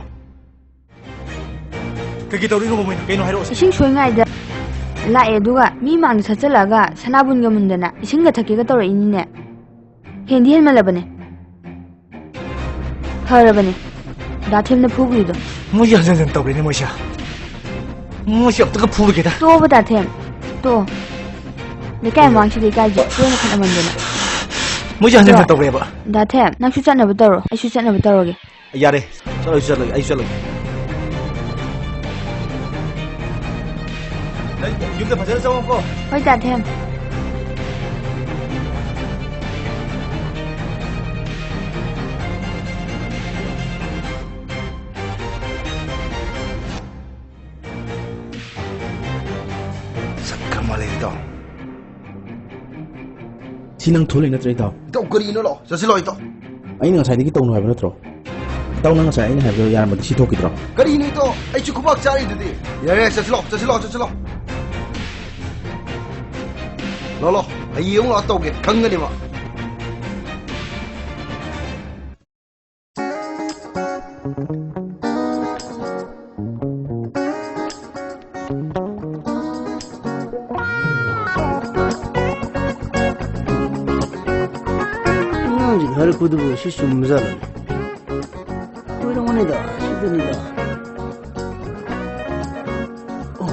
ꯀꯩ ꯀꯩ ꯇꯧꯔꯤꯅꯣꯕ ꯃꯣꯏꯅ? ꯀꯩꯅꯣ ꯍꯥꯏꯔꯛꯑꯣꯁꯦ꯫ ꯏꯁꯤꯡ ꯁꯣꯏꯉꯥꯏꯗ ꯂꯥꯛꯑꯦ, ꯑꯗꯨꯒ ꯃꯤ ꯃꯥꯡꯗ ꯁꯠꯆꯜꯂꯛꯑꯒ ꯁꯅꯥꯕꯨꯟꯒ ꯃꯨꯟꯗꯅ ꯏꯁꯤꯡꯒ ꯊꯛꯀꯦꯒ ꯇꯧꯔꯛꯏꯅꯤꯅꯦ꯫ ꯍꯦꯟꯗꯤ ꯍꯦꯟꯃꯜꯂꯕꯅꯦ꯫ ꯐꯔꯕꯅꯦ ꯗꯥ ꯊꯦꯝꯅ ꯐꯨꯈ꯭ꯔꯤꯗꯣ꯫ ꯃꯣꯏꯁꯦ ꯍꯟꯖꯟ ꯍꯟꯖꯟ ꯇꯧꯔꯦꯅꯦ ꯃꯣꯏꯁꯦ꯫ ꯃꯣꯏꯁꯦ ꯑꯝꯇꯒ ꯐꯨꯔꯒꯦꯗ꯫ ꯇꯣꯛꯑꯣꯕ ꯗꯥ ꯊꯦꯝ, ꯇꯣꯛꯑꯣ꯫ ꯂꯩꯀꯥꯏ ꯃꯃꯥꯡꯁꯤꯗ ꯏꯀꯥꯏꯁꯦ ꯇꯣꯏꯅ ꯈꯠꯅꯃꯟꯗꯅ꯫ ꯃꯣꯏꯁꯦ ꯍꯟꯖꯟ ꯍꯟꯖꯟ ꯑꯗꯣ, ꯇꯧꯔꯦꯕ꯫ ꯗꯥ ꯊꯦꯝ, ꯅꯪꯁꯨ ꯆꯠꯅꯕ ꯇꯧꯔꯣ, ꯑꯩꯁꯨ ꯆꯠꯅꯕ ꯇꯧꯔꯒꯦ꯫ ꯌꯥꯔꯦ, ꯆꯠꯂꯣ, ꯑꯩꯁꯨ ꯆꯠꯂꯒꯦ, ꯑꯩꯁꯨ ꯆꯠꯂꯒꯦ꯫ ꯅꯪ ꯌꯨꯝꯗ ꯐꯖꯅ ꯆꯪꯉꯨꯀꯣ꯫ ꯍꯣꯏ, ꯗꯥ ꯊꯦꯝ꯫ ꯁꯛ ꯈꯪ ꯃꯥꯜꯂꯦ, ꯏꯇꯥꯎ꯫ ꯁꯤ ꯅꯪ ꯊꯣꯛꯂꯛꯏ ꯅꯠꯇ꯭ꯔꯣ, ꯏꯇꯥꯎ? ꯏꯇꯥꯎ, ꯀꯔꯤꯅꯣ? ꯂꯥꯛꯑꯣ, ꯆꯠꯁꯤꯜꯂꯣ, ꯏꯇꯥꯎ꯫ ꯑꯩꯅ ꯉꯁꯥꯏꯗꯒꯤ ꯇꯧꯅꯨ ꯍꯥꯏꯕ ꯅꯠꯇ꯭ꯔꯣ? ꯏꯇꯥꯎ, ꯅꯪ ꯉꯁꯥꯏ ꯑꯩꯅ ꯍꯥꯏꯕꯗꯣ ꯌꯥꯔꯝꯃꯗꯤ ꯁꯤ ꯊꯣꯛꯈꯤꯗ꯭ꯔꯣ? ꯀꯔꯤꯅꯣ, ꯏꯇꯥꯎ? ꯑꯩꯁꯨ ꯈꯨꯕꯥꯛ ꯆꯥꯔꯤꯗꯨꯗꯤ꯫ ꯌꯥꯔꯦ, ꯆꯠꯁꯤꯜꯂꯣ, ꯆꯠꯁꯤꯜꯂꯣ, ꯆꯠꯁꯤꯜꯂꯣ꯫ ꯂꯥꯛꯑꯣ, ꯂꯥꯛꯑꯣ, ꯍꯌꯦꯡ ꯑꯃꯨꯛ ꯂꯥꯛꯑ ꯇꯧꯒꯦ, ꯈꯪꯒꯅꯦꯕ꯫ ꯑꯉꯥꯡꯁꯤꯡꯁꯦ ꯍꯥꯏꯔꯛꯄꯗꯨꯕꯨ ꯁꯤ ꯆꯨꯝꯕꯖꯥꯠꯂꯅꯦ? ꯑꯣꯏꯔꯝꯒꯅꯤꯗ, ꯁꯤꯗꯅꯤꯗ꯫ ꯑꯣ,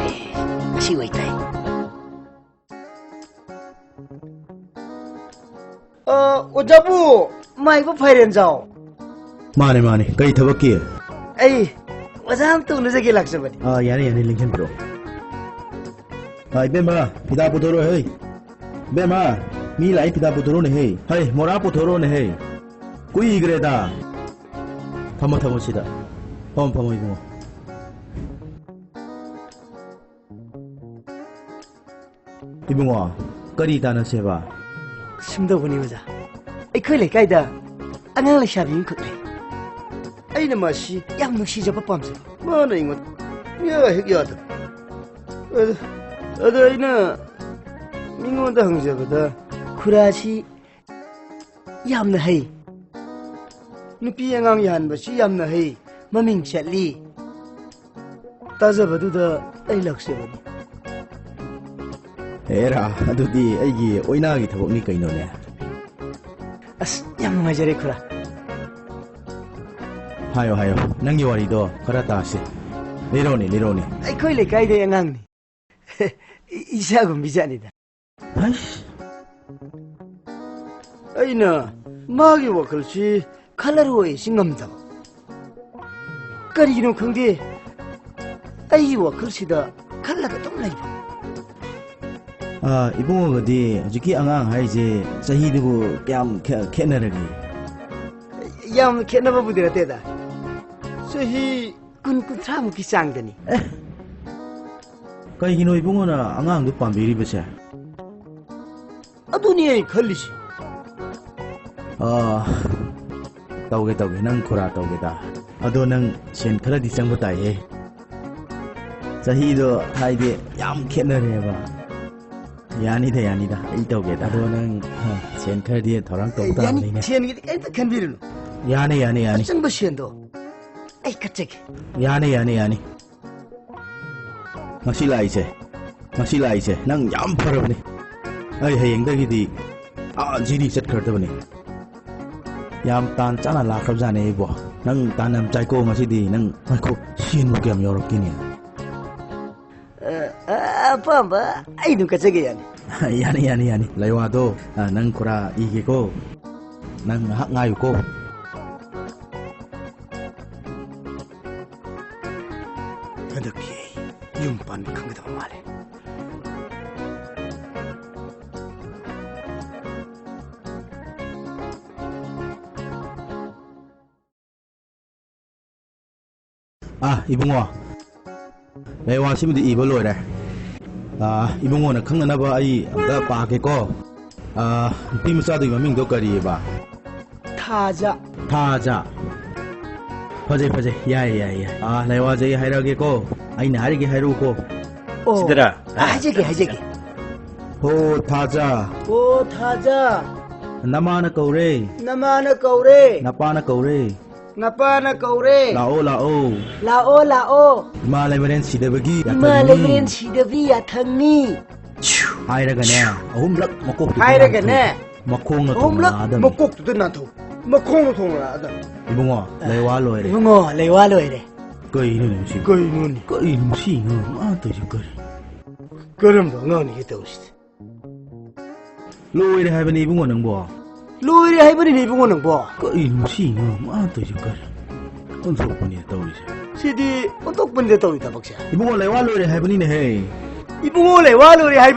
ꯑꯦ, ꯁꯤ ꯑꯣꯏꯇꯥꯏ꯫ ꯑ, ꯑꯣꯖꯥꯕꯨ, ꯃꯥꯏꯕ ꯐꯥꯏꯔꯦꯟꯖꯥꯎ꯫ ꯃꯥꯅꯦ, ꯃꯥꯅꯦ꯫ ꯀꯔꯤ ꯊꯕꯛꯀꯤ? ꯑꯩ ꯑꯣꯖꯥ ꯑꯃꯇ ꯎꯅꯖꯒꯦ ꯂꯥꯛꯆꯕꯅꯤ꯫ ꯑ, ꯌꯥꯅꯤ, ꯌꯥꯅꯤ, ꯂꯦꯡꯁꯤꯟꯕꯤꯔꯣ꯫ ꯑ, ꯏꯕꯦꯝꯃ, ꯐꯤꯗꯥ ꯄꯨꯊꯣꯔꯛꯑꯣ, ꯍꯩ꯫ ꯏꯕꯦꯝꯃ, ꯃꯤ ꯂꯥꯛꯑꯦ, ꯐꯤꯗꯥ ꯄꯨꯊꯣꯔꯛꯑꯣꯅꯦ, ꯍꯩ꯫ ꯍꯩ, ꯃꯣꯔꯥ ꯄꯨꯊꯣꯔꯛꯑꯣꯅꯦ, ꯍꯩ꯫ ꯀꯨꯏꯒ꯭ꯔꯦꯗ꯫ ꯐꯝꯃꯣ, ꯐꯝꯃꯣ ꯁꯤꯗ꯫ ꯐꯝꯃꯣ, ꯐꯝꯃꯣ, ꯏꯕꯨꯡꯉꯣ꯫ ꯏꯕꯨꯡꯉꯣ, ꯀꯔꯤ ꯇꯥꯟꯅꯁꯦꯕ? ꯁꯨꯝ ꯇꯧꯕꯅꯤ ꯑꯣꯖꯥ, ꯑꯩꯈꯣꯏ ꯂꯩꯀꯥꯏꯗ ꯑꯉꯥꯡ ꯂꯩꯁꯥꯕꯤ ꯑꯃꯈꯛ ꯂꯩ꯫ ꯑꯩꯅ ꯃꯁꯤ ꯌꯥꯝ ꯅꯨꯡꯁꯤꯖꯕ ꯄꯥꯝꯖꯕ꯫ ꯃꯥꯅ ꯑꯩꯉꯣꯟꯗ ꯏꯌꯥ ꯍꯦꯛ ꯌꯥꯗꯕ꯫ ꯑꯗ, ꯑꯗ ꯑꯩꯅ ꯃꯤꯉꯣꯟꯗ ꯍꯪꯖꯕꯗ, ꯈꯨꯔꯥꯁꯤ ꯌꯥꯝꯅ ꯍꯩ꯫ ꯅꯨꯄꯤ ꯑꯉꯥꯡ ꯌꯥꯍꯟꯕꯁꯤ ꯌꯥꯝꯅ ꯍꯩ꯫ ꯃꯃꯤꯡ ꯆꯠꯂꯤ꯫ ꯇꯥꯖꯕꯗꯨꯗ ꯑꯩ ꯂꯥꯛꯆꯕꯅꯤ꯫ ꯑꯦꯔꯥ, ꯑꯗꯨꯗꯤ ꯑꯩꯒꯤ ꯑꯣꯏꯅꯥꯒꯤ ꯊꯕꯛꯅꯤ ꯀꯩꯅꯣꯅꯦ꯫ ꯑꯁ, ꯌꯥꯝ ꯅꯨꯡꯉꯥꯏꯖꯔꯦ, ꯈꯨꯔꯥ꯫ ꯍꯥꯏꯌꯣ, ꯍꯥꯏꯌꯣ, ꯅꯪꯒꯤ ꯋꯥꯔꯤꯗꯣ ꯈꯔ ꯇꯥꯁꯤ꯫ ꯂꯤꯔꯣꯅꯦ, ꯂꯤꯔꯣꯅꯦ꯫ ꯑꯩꯈꯣꯏ ꯂꯩꯀꯥꯏꯗꯩ ꯑꯉꯥꯡꯅꯤ꯫ ꯏ-, ꯏꯆꯥꯒꯨꯝꯕꯤꯖꯥꯠꯅꯤꯗ꯫ ꯍꯩꯁ! ꯑꯩꯅ ꯃꯥꯒꯤ ꯋꯥꯈꯜꯁꯤ ꯈꯜꯂꯔꯣꯏꯁꯤ ꯉꯝꯗꯕ꯫ ꯀꯔꯤꯒꯤꯅꯣ ꯈꯪꯗꯦ, ꯑꯩꯒꯤ ꯋꯥꯈꯜꯁꯤꯗ ꯈꯜꯂꯒ ꯑꯗꯨꯝ ꯂꯩꯕ꯫ ꯑꯥ, ꯏꯕꯨꯡꯉꯣꯒꯗꯤ ꯍꯧꯖꯤꯛꯀꯤ ꯑꯉꯥꯡ ꯍꯥꯏꯔꯤꯁꯦ ꯆꯍꯤꯗꯨꯕꯨ ꯀꯌꯥꯝ ꯈꯦ-, ꯈꯦꯠꯅꯔꯒꯦ? ꯌꯥꯝ ꯈꯦꯠꯅꯕꯕꯨꯗꯤ ꯅꯠꯇꯦꯗ꯫ ꯆꯍꯤ ꯀꯨꯟ, ꯀꯨꯟꯊ꯭ꯔꯥ ꯃꯨꯛꯀꯤ ꯆꯥꯡꯗꯅꯤ꯫ ꯑꯦ, ꯀꯩꯒꯤꯅꯣ ꯏꯕꯨꯡꯉꯣꯅ ꯑꯉꯥꯡꯗꯨ ꯄꯥꯝꯕꯤꯔꯤꯕꯁꯦ? ꯑꯗꯨꯅꯤ ꯑꯩ ꯈꯜꯂꯤꯁꯤ꯫ ꯑꯥ, ꯇꯧꯒꯦ, ꯇꯧꯒꯦ, ꯅꯪ ꯈꯨꯔꯥ ꯇꯧꯒꯦꯗ꯫ ꯑꯗꯣ ꯅꯪ ꯁꯦꯟ ꯈꯔꯗꯤ ꯆꯪꯕ ꯇꯥꯏꯍꯦ꯫ ꯆꯍꯤꯗꯣ ꯍꯥꯏꯗꯤ ꯌꯥꯝ ꯈꯦꯠꯅꯔꯦꯕ꯫ ꯌꯥꯅꯤꯗ, ꯌꯥꯅꯤꯗ, ꯑꯩ ꯇꯧꯒꯦꯗ꯫ ꯑꯗꯣ ꯅꯪ, ꯍꯥ, ꯁꯦꯟ ꯈꯔꯗꯤ ꯊꯧꯔꯥꯡ ꯇꯧꯕ ꯌꯥꯅꯤ, ꯇꯥꯕꯅꯤꯅꯦ꯫ ꯁꯦꯟꯒꯤꯗꯤ ꯀꯔꯤꯝꯇ ꯈꯟꯕꯤꯔꯨꯅꯨ꯫ ꯌꯥꯅꯤ, ꯌꯥꯅꯤ, ꯌꯥꯅꯤ꯫ ꯑꯆꯪꯕ ꯁꯦꯟꯗꯣ ꯑꯩ ꯀꯠꯆꯒꯦ꯫ ꯌꯥꯅꯤ, ꯌꯥꯅꯤ, ꯌꯥꯅꯤ꯫ ꯉꯁꯤ ꯂꯥꯛꯏꯁꯦ, ꯉꯁꯤ ꯂꯥꯛꯏꯁꯦ ꯅꯪ ꯌꯥꯝ ꯐꯔꯕꯅꯤ꯫ ꯑꯩ ꯍꯌꯦꯡꯗꯒꯤꯗꯤ ꯑꯥ ꯖꯤꯔꯤ ꯆꯠꯈ꯭ꯔꯗꯕꯅꯤ꯫ ꯌꯥꯝ ꯇꯥꯟ ꯆꯥꯅ ꯂꯥꯛꯈ꯭ꯔꯕꯖꯥꯠꯅꯦ ꯑꯩꯕꯣ꯫ ꯅꯪ ꯇꯥꯟ ꯌꯥꯝ ꯆꯥꯏꯀꯣ ꯉꯁꯤꯗꯤ꯫ ꯅꯪ ꯉꯥꯏꯈꯣ, ꯁꯦꯟꯕꯨ ꯀꯌꯥꯝ ꯌꯥꯎꯔꯛꯀꯦꯅꯦ? ꯑ, ꯑ, ꯑꯄꯥꯝꯕ ꯑꯩ ꯑꯗꯨꯝ ꯀꯠꯆꯒꯦ, ꯌꯥꯅꯤ꯫ ꯌꯥꯅꯤ, ꯌꯥꯅꯤ, ꯌꯥꯅꯤ꯫ ꯂꯩꯋꯥꯗꯣ, ꯑ, ꯅꯪ ꯈꯨꯔꯥ ꯏꯒꯦꯀꯣ꯫ ꯅꯪ ꯉꯥꯏꯍꯥꯛ ꯉꯥꯏꯌꯨꯀꯣ꯫ ꯍꯟꯗꯛꯇꯤ ꯑꯩ ꯌꯨꯝ ꯄꯥꯟꯕ ꯈꯪꯒꯗꯕ ꯃꯥꯜꯂꯦ꯫ ꯑꯥ, ꯏꯕꯨꯡꯉꯣ, ꯂꯩꯋꯥꯁꯤꯃꯗꯤ ꯏꯕ ꯂꯣꯏꯔꯦ꯫ ꯑꯥ, ꯏꯕꯨꯡꯉꯣꯅ ꯈꯪꯅꯅꯕ ꯑꯩ ꯑꯝꯇ ꯄꯥꯒꯦꯀꯣ꯫ ꯑꯥ, ꯅꯨꯄꯤ ꯃꯆꯥꯗꯨꯒꯤ ꯃꯃꯤꯡꯗꯣ ꯀꯔꯤꯑꯕ? ꯊꯥꯖ꯫ ꯊꯥꯖ꯫ ꯐꯖꯩ, ꯐꯖꯩ꯫ ꯌꯥꯏ, ꯌꯥꯏ, ꯌꯥꯏ꯫ ꯑꯥ, ꯂꯩꯋꯥꯁꯦ ꯑꯩ ꯍꯥꯏꯔꯛꯑꯒꯦꯀꯣ꯫ ꯑꯩꯅ ꯍꯥꯏꯔꯤꯒꯦ ꯍꯥꯏꯔꯛꯎꯀꯣ꯫ ꯑꯣ꯫ ꯁꯤꯗꯔꯥ? ꯑꯥ, ꯍꯥꯏꯖꯒꯦ, ꯍꯥꯏꯖꯒꯦ꯫ ꯍꯣ ꯊꯥꯖ꯫ ꯑꯣ ꯊꯥꯖ꯫ ꯅꯃꯥꯅ ꯀꯧꯔꯦ꯫ ꯅꯃꯥꯅ ꯀꯧꯔꯦ꯫ ꯅꯄꯥꯅ ꯀꯧꯔꯦ꯫ ꯅꯄꯥꯅ ꯀꯧꯔꯦ꯫ ꯂꯥꯛꯑꯣ, ꯂꯥꯛꯑꯣ꯫ ꯂꯥꯛꯑꯣ, ꯂꯥꯛꯑꯣ꯫ ꯏꯃꯥ ꯂꯩꯃꯔꯦꯟ ꯁꯤꯗꯕꯒꯤ ꯏꯃꯥ ꯌꯥꯊꯪꯅꯤ꯫ ꯂꯩꯃꯔꯦꯟ ꯁꯤꯗꯕꯤ ꯌꯥꯊꯪꯅꯤ꯫ ꯍꯥꯏꯔꯒꯅꯦ, ꯑꯍꯨꯝꯂꯛ ꯃꯀꯣꯛꯇꯨꯗ ꯍꯥꯏꯔꯒꯅꯦ, ꯅꯥꯟꯊꯣꯛ꯫ ꯃꯈꯣꯡꯅ ꯊꯣꯡꯅ ꯑꯍꯨꯝꯂꯛ ꯂꯥꯛꯑꯗꯝꯅꯤ꯫ ꯃꯀꯣꯛꯇꯨꯗ ꯅꯥꯟꯊꯣꯛ꯫ ꯃꯈꯣꯡꯅ ꯊꯣꯡꯅ ꯂꯥꯛꯑꯗꯝꯅꯤ꯫ ꯏꯕꯨꯡꯉꯣ, ꯑ, ꯂꯩꯋꯥ ꯂꯣꯏꯔꯦ꯫ ꯏꯕꯨꯡꯉꯣ, ꯂꯩꯋꯥ ꯂꯣꯏꯔꯦ꯫ ꯀꯩꯅꯣꯅꯦ ꯃꯁꯤ? ꯀꯩꯅꯣꯅꯦ? ꯀꯩꯅꯣ ꯃꯁꯤ ꯑꯉꯥꯡ ꯃꯥ ꯇꯧꯔꯤꯁꯤ ꯀꯔꯤ? ꯀꯔꯝꯕ ꯑꯉꯥꯡꯅꯤꯒꯦ ꯇꯧꯔꯤꯁꯤꯗꯤ? ꯂꯣꯏꯔꯦ ꯍꯥꯏꯕꯅꯤ ꯏꯕꯨꯡꯉꯣ ꯅꯪꯕꯣ꯫ ꯂꯣꯏꯔꯦ ꯍꯥꯏꯕꯅꯤꯅꯦ ꯏꯕꯨꯡꯉꯣ ꯅꯪꯕꯣ꯫ ꯀꯩꯅꯣ ꯁꯤ ꯏꯕꯨꯡꯉꯣ ꯃꯥ ꯇꯧꯔꯤꯁꯦ ꯀꯔꯤ? ꯑꯣꯟꯊꯣꯛꯄꯅꯤ ꯇꯧꯔꯤꯁꯦ꯫ ꯁꯤꯗꯤ ꯑꯣꯟꯊꯣꯛꯄꯅꯤꯗ ꯇꯧꯔꯤ ꯊꯕꯛꯁꯦ꯫ ꯏꯕꯨꯡꯉꯣ ꯂꯩꯋꯥ ꯂꯣꯏꯔꯦ ꯍꯥꯏꯕꯅꯤꯅꯦꯍꯦ꯫ ꯏꯕꯨꯡꯉꯣ ꯂꯩꯋꯥ ꯂꯣꯏꯔꯦ ꯍꯥꯏꯕ